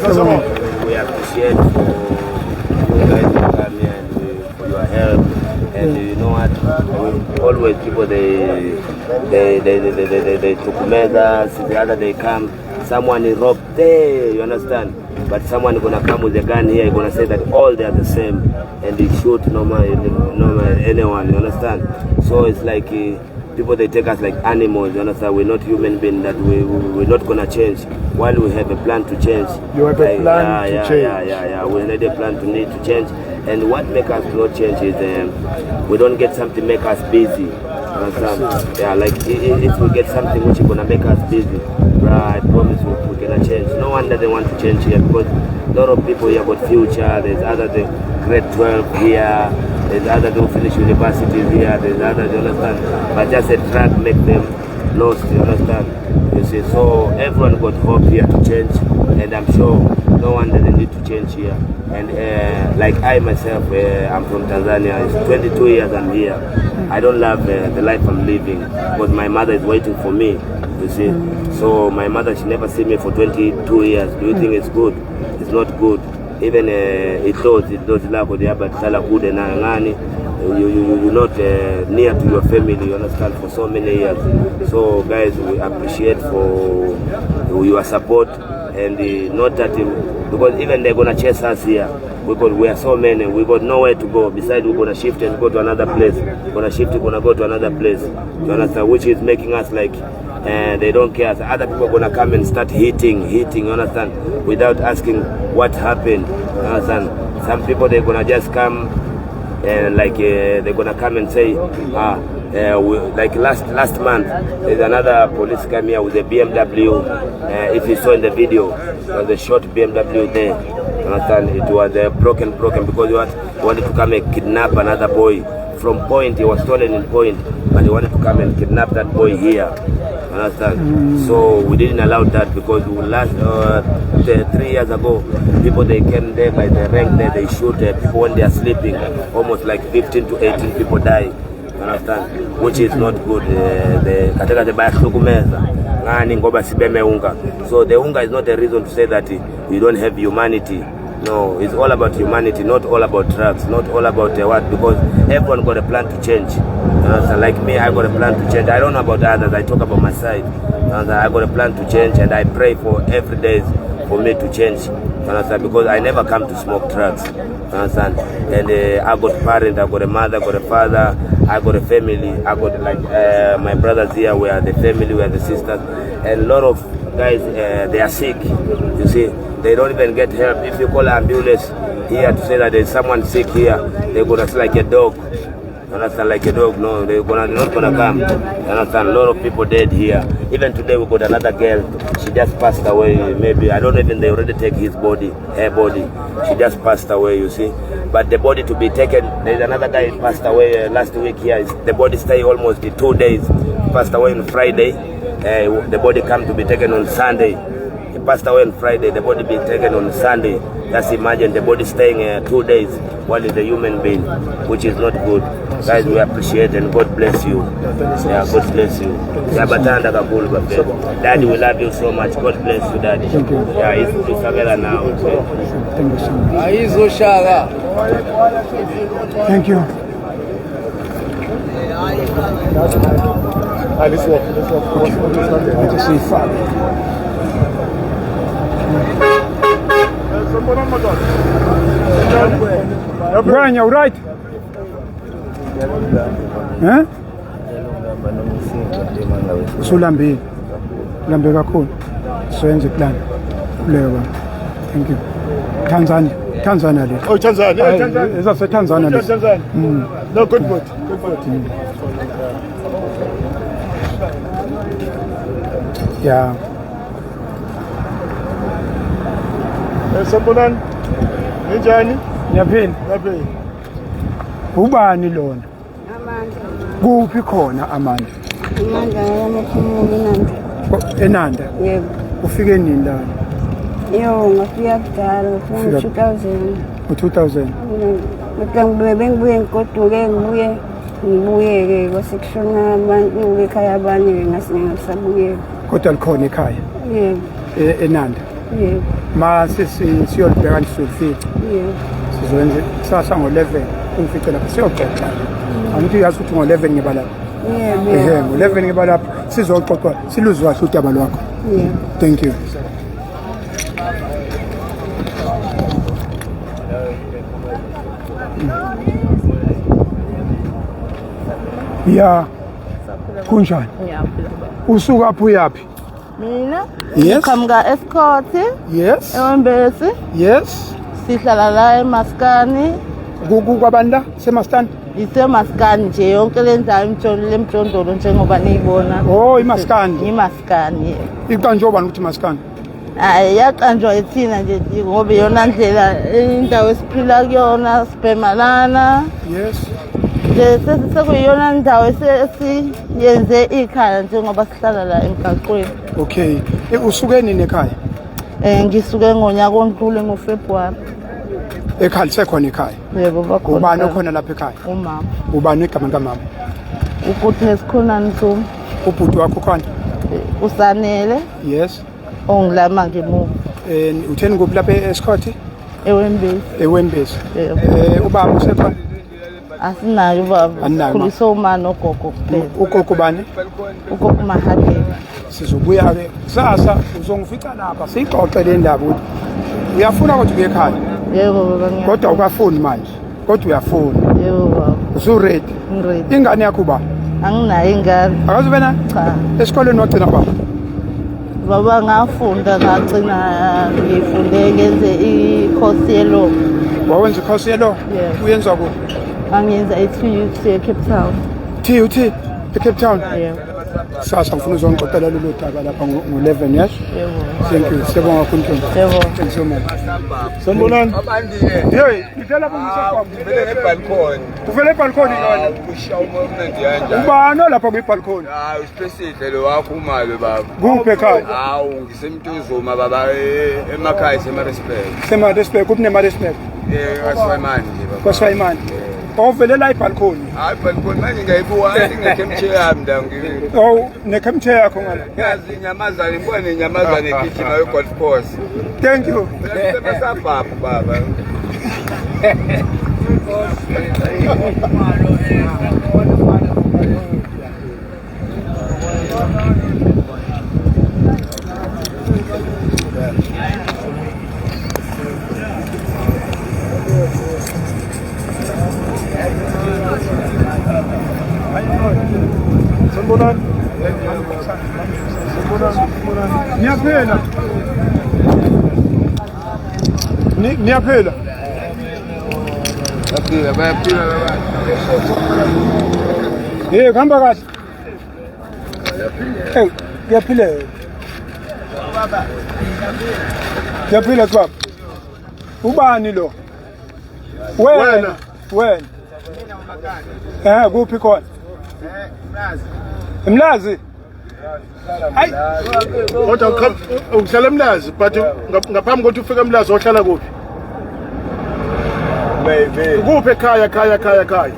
Siyabonga. We appreciate for you guys to come here and for your help. And you know what? We always people they together. The other they come. Someone is robbed there, you understand? But someone gonna come with a gun here, gonna say that all they are the same, and they shoot no anyone, you understand? So it's like people, they take us like animals, you understand? We're not human beings, that we're not gonna change. While we have a plan to change. You have a Like, plan yeah, to yeah, change. Yeah. We need a plan to need to change. And what make us not change is we don't get something make us busy. You understand? Yeah, like if we get something which is gonna make us busy, bruh, I promise we're gonna change. No wonder they want to change here, because a lot of people here got future. There's other the grade 12 here. There's other who finish universities here. There's others, you understand? But just a drug make them lost, you understand? You see, so everyone got hope here to change, and I'm sure no one doesn't need to change here. And like I myself, I'm from Tanzania. It's 22 years I'm here. I don't love the life I'm living, because my mother is waiting for me, you see. So my mother, she never see me for 22 years. Do you think it's good? It's not good. Even idlozi lakho lihamba lihlala kude na ngani, you're not near to your family, you understand, for so many years. So guys, we appreciate for your support, and not that because even they're gonna chase us here, because we are so many, we got nowhere to go. Besides, we're gonna shift and go to another place. We're gonna shift, we're gonna go to another place. You understand? Which is making us like, they don't care. So other people are gonna come and start hitting, you understand, without asking what happened. You understand? Some people, they're gonna just come and like they're gonna come and say, we, like last month, there's another police come here with a BMW. If you saw in the video, there was a short BMW there. You understand? It was broken because he wanted to come and kidnap another boy from Point. He was stolen in Point, but he wanted to come and kidnap that boy here. You understand? So we didn't allow that, because we last 3 years ago, people, they came there by the rank there, they shoot people when they are sleeping. Almost like 15 to 18 people die. You understand? Which is not good. The So the unga is not a reason to say that you don't have humanity. No, it's all about humanity, not all about drugs, not all about what, because everyone got a plan to change. You understand? Like me, I got a plan to change. I don't know about others, I talk about my side. You understand? I got a plan to change, and I pray for every day for me to change. You understand? Because I never come to smoke drugs. You understand? And I got parents, I got a mother, I got a father, I got a family, I got like my brothers here, we are the family, we are the sisters, and a lot of guys, they are sick, you see. They don't even get help. If you call ambulance here to say that there's someone sick here, they're gonna see like a dog. You understand? Like a dog. No, they're not gonna come. You understand? A lot of people dead here. Even today we got another girl. She just passed away. Maybe I don't know, even they already take his body, her body. She just passed away, you see. But the body to be taken, there's another guy passed away last week here. The body stay almost 2 days. Passed away on Friday. The body come to be taken on Sunday. He passed away on Friday, the body be taken on Sunday. Just imagine the body staying 2 days while it's a human being, which is not good. Guys, we appreciate and God bless you. Yeah, God bless you. Daddy, we love you so much. God bless you, Daddy. Thank you. Yeah, it's now. Thank you so much. Thank you. Let's walk. Let's walk. Okay. See Father. Brian, you right? Eh? Usulambile. Ulambe kakhulu. Siyenze plan. Leyo. Thank you. Tanzania. Tanzania le. Oh, Tanzania. Yeah, Tanzania. Is that Tanzania? Tanzania. No, good food. Good food. Yeah. Sanibonani. Ninjani? Ngiyaphila. Ngiyaphila. Ubani lona? Amandla. Kuphi khona Amandla? Amandla ngamaphumulo eNanda. Enanda? Yebo. Ufike nini lana? Yo, ngafika kudala, ngafika ngo-2000. Ngo-2000? Ngibuye bengibuye ngigoduke ngibuye-ke kwase kushona abantu ekhaya abanye-ke ngase ngingasabuyela. Kodwa likhona ekhaya? Yebo. Enanda? Yebo. Ma siyolibheka lisolifica. Yebo. Sizoyenza kusasa ngo-11 ungifice lapha siyoxoxa. Angithi uyazi ukuthi ngo-11 ngiba lapha. Yebo. Ehe, ngo-11 ngiba lapha sizoxoxa siluzwe kahle udaba lwakho. Yebo. Thank you. Ya. Kunjani? Ngiyaphila baba. Usuka phi uyaphi? Mina Yes. ngiqhamuka Escort. Yes. eWembezi. Yes. Sihlala la eMaskani. Kwabantu la seMaskani? IseMaskani nje yonke le ndawo imjolo lemjondolo njengoba niyibona. Oh, iMaskani. IMaskani. Iqanjwe ubani ukuthi iMaskani? Hayi yaqanjwa ithina nje ngoba iyona ndlela indawo esiphila kuyona sibhemalana. Yes. Nje sekuyiyona ndawo esiyenze ikhaya njengoba sihlala la emgaqweni. Okay. Usuke nini ekhaya? Ngisuke ngonyaka ondlule ngoFebruary. Ekhaya lisekhona ekhaya? Yebo bakhona. Ubani okhona lapha ekhaya? Umama. Ubani igama likamama? Ukuthi sikhona Ntumi. Ubhuti wakho khona? Usanele. Yes. Ongilama ngemuva. Utheni kuphi lapha eScott? Ewembezi. Ewembezi. Yebo. Ubaba usekhona? Asinayo ubaba. Aninayo uma. Khuliswa uma nogogo kuphela. Ugogo bani? Ugogo Mahadebe. Sizobuya-ke kusasa uzongifica lapha siyixoxe le ndaba ukuthi uyafuna kodwa ubuye ekhaya. Yebo baba ngiyafuna. Kodwa ukafuni manje. Kodwa uyafuna. Yebo baba. Usuready? Ngiready. Ingane yakho uba? Anginayo ingane. Akaze ube nayo? Cha. Esikoleni wagcina baba? Baba ngafunda ngagcina ngifunde ngenze i-course ye-law. Wawenza i-course ye-law? Yebo. Uyenza kuphi? Ngangiyenza e-TUT e-Cape Town. TUT e-Cape Town? Yebo. Kusasa ngifuna uzongixoxela lolu daba lapha ngo-11 yes? Yebo. Thank you. Siyabonga kakhulu Ntombi. Yebo. Thank you so much. Sanibonani. Hey, ngithe lapha ngisekwami. Uvele ngebalcony. Uvele ebalcony lona. Usha umoya omnandi kanjani? Ubani olapha kwi-balcony? Hayi uSiphesihle lo wakho umalo baba. Kuphi ekhaya? Hawu ngisemntuzuma baba emakhaya seMaritzburg. Semaritzburg, kuphi neMaritzburg? KwaSwayimane nje baba. KwaSwayimane. Ovele la ibalcony. Hayi balcony manje ngiyayibuka ngathi nginekhemtshe yami la ngi. Oh, nekhemtshe yakho ngala. Yazi inyamazane ngibona inyamazane igijima e-golf course. Thank you. Sesabhabhu baba. Sanibonani. Sanibonani. Sanibonani. Niyaphila. Niyaphila. Bayaphila, bayaphila baba. Hey, kuhamba kahle. Hey, kuyaphila. Kuyaphila baba. Ubani lo? Wena. Wena. Kuphi khona? Mlazi. Hayi. Kodwa uhlala eMlazi but ngaphambi kokuthi ufike eMlazi ohlala kuphi? Kuphi ekhaya khaya khaya khaya?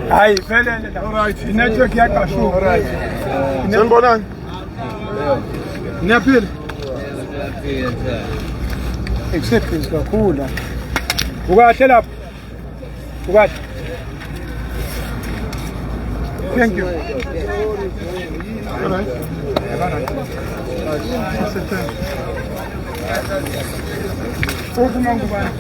Hayi phelele la. Alright. Network iyaqashuka. Alright. Sanibonani. Niyaphila? Ekusephezulu kakhulu. Ukahle lapha. Ukahle. Thank you. Alright. Uphi ngubani?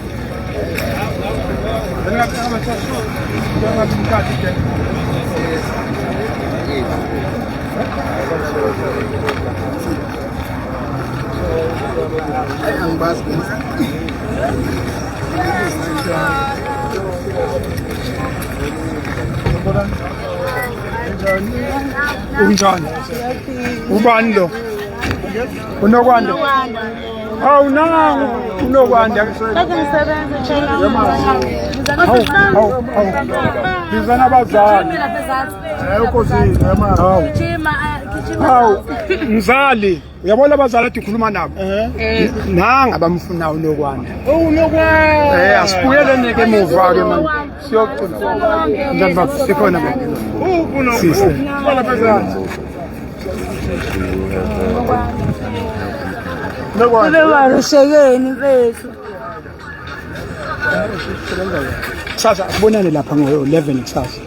Unjani? Ubani lo? Unokwanda. Hawu nangu unokwanda. Hawu hawu hawu. Bizana abazali. Hawu. Hawu mzali, uyabona abazali ade ukhuluma nabo. Nanga abamfunayo unokwanda. Unokwanda. Asibuyeleni ke emuva ke manje. Siyocula. Njani baba? Sikhona baba. Sisi. Ushekeni mfethu. Kusasa asibonane lapha ngo-11 kusasa.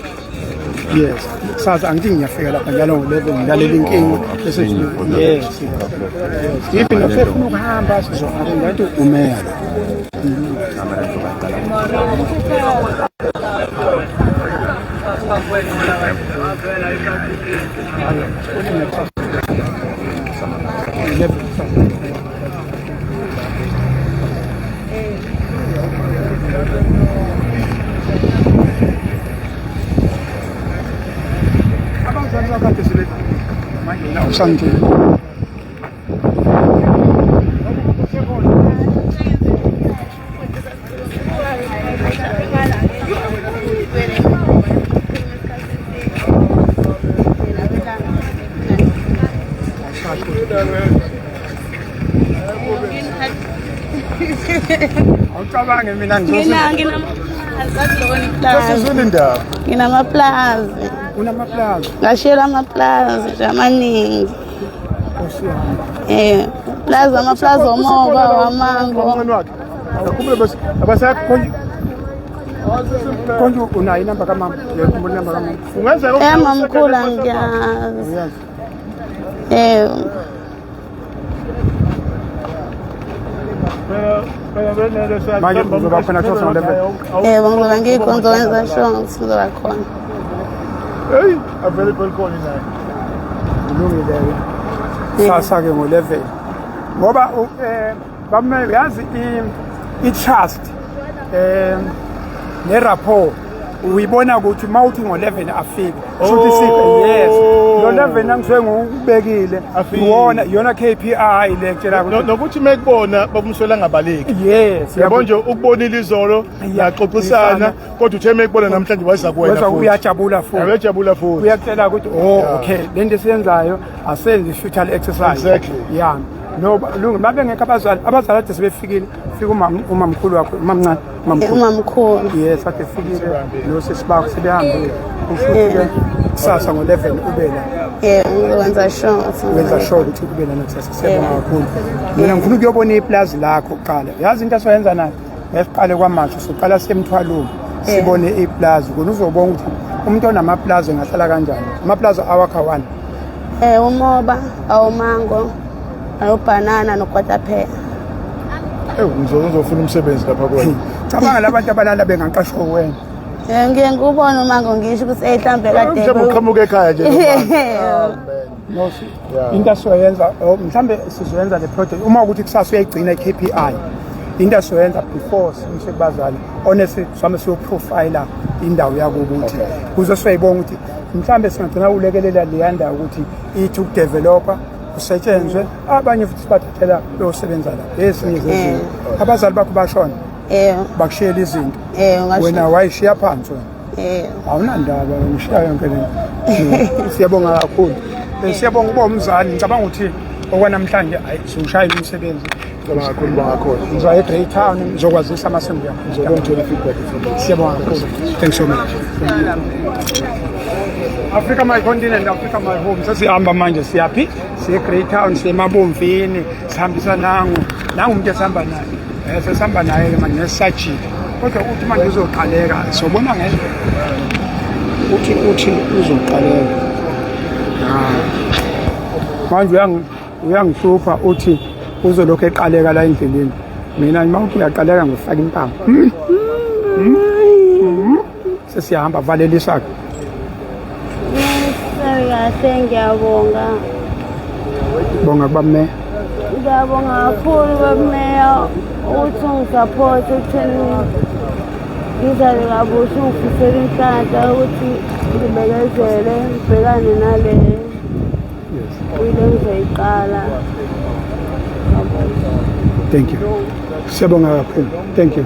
Yes. Kusasa angithi ngiyafika lapha njalo ngo-11 ngilalela inkinga bese yes. Yes. If ngifuna ukuhamba sizo-arrange ngathi umeya lo. Abazali bakade sebe manje la usangitshela. Awucabange mina Nginamaplazi. Indaba. Nginamaplazi. Unamaplazi. Ngashiyela amaplazi nje amaningi. Eh, plazi amaplazi omoba wamango. Umncane wakhe. Akhumbule bese abasakho Konje unayo inamba kamama? Uyakhumbula inamba kamama? Ungenzeka Eh, mamkhulu angiyazi. Uyazi. Eh, Manje uzoba khona kusasa ngo-11. eh ngizoba ngikho ngizokwenza sure ukuthi ngizoba khona. Hey, available khona naye. Kulungile-ke. Kusasa-ke ngo-11. Ngoba bame yazi i-trust ne-rapport uyibona ukuthi uma uthi ngo-11 afike shuthi siphe yes lo 11 angisuke ngikubekile Afike. iwona iyona KPI le kutshela ukuthi Nokuthi mekubona babumswela ngabaleki. Yes. Yabo nje ukubonile izolo naxoxisana kodwa uthe mekubona namhlanje waza kuwena Waza futhi. uyajabula futhi. Uyajabula futhi. Uyakutshela ukuthi oh okay le nto esiyenzayo asenzi futile exercise. Exactly. Yeah. No lungi mabengekho abazali abazali ade sebefikile fika umama umamkhulu wakho umamncane umamkhulu. Umamkhulu. Yes ade fikile nosisi bakho sebehambile. Usho ke kusasa ngo-11 ube la. Eh, ngizokwenza sure ukuthi Wenza sure ukuthi ube lana kusasa. Siyabonga kakhulu. Mina ngifuna ukuyobona iplazi lakho kuqala. Yazi into asoyenza nayo ngesiqale kwamasho soqala semthwalweni sibone iplazi kona uzobona ukuthi umuntu onamaplazi engahlala kanjani. Amaplazi awakha one. Eh, umoba, awumango, awubhanana nokwatapheya. Eh ngizofuna umsebenzi lapha kuwena. Cabanga labantu abalala bengaqashwa wena. Eh, ngiye ngubone umango ngisho ukuthi eh mhlambe kade Mhlawumbe uqhamuka ekhaya nje. No, into asiyoyenza mhlambe sizoyenza le project uma ukuthi kusasa uyayigcina i-KPI into asiyoyenza before siyise kubazali honestly sihambe siyoprofila indawo yakubo ukuthi kuze siyoyibona ukuthi mhlambe singagcina ulekelela leya ndawo ukuthi ithi ukudevelopa kusetshenzwe abanye futhi sibathathela beyosebenza la ezinye zezinto abazali bakho bashona bakushiyela izinto wena wayishiya phansi wena awunandaba ngishiya yonke le nto. Siyabonga kakhulu. Siyabonga ukuba umzali ngicabanga ukuthi okwanamhlanje hayi siwushayile umsebenzi. Ngicabanga kakhulu bangakhona. Ngizoya eGrey Town ngizokwazisa amasembu yakho. Ngizobona ngithola i-feedback from you. Siyabonga kakhulu. Thanks so much. Africa my continent, Africa my home. Sesihamba manje siyaphi? Siye Grey Town, siye Emabomvini, sihambisa nangu. Nangu umuntu esihamba naye. Sesihamba naye manje nesajile. Kodwa uthi manje uzoqaleka, sobona ngendlela. Uthi uzoqaleka. Manje uyangihlupha uthi uzolokhu eqaleka la endleleni. Mina uma uthi uyaqaleka ngifaka impama. Sesiyahamba valelisa. Kahle ngiyabonga. Bonga kubameya. Ngiyabonga kakhulu bameya ukuthi ungisupport ekutheni ngizale kabusha ungifisela inhlanhla ukuthi ngibekezele ngibhekane nale ile ngizoyiqala. Thank you. Siyabonga kakhulu. Thank you.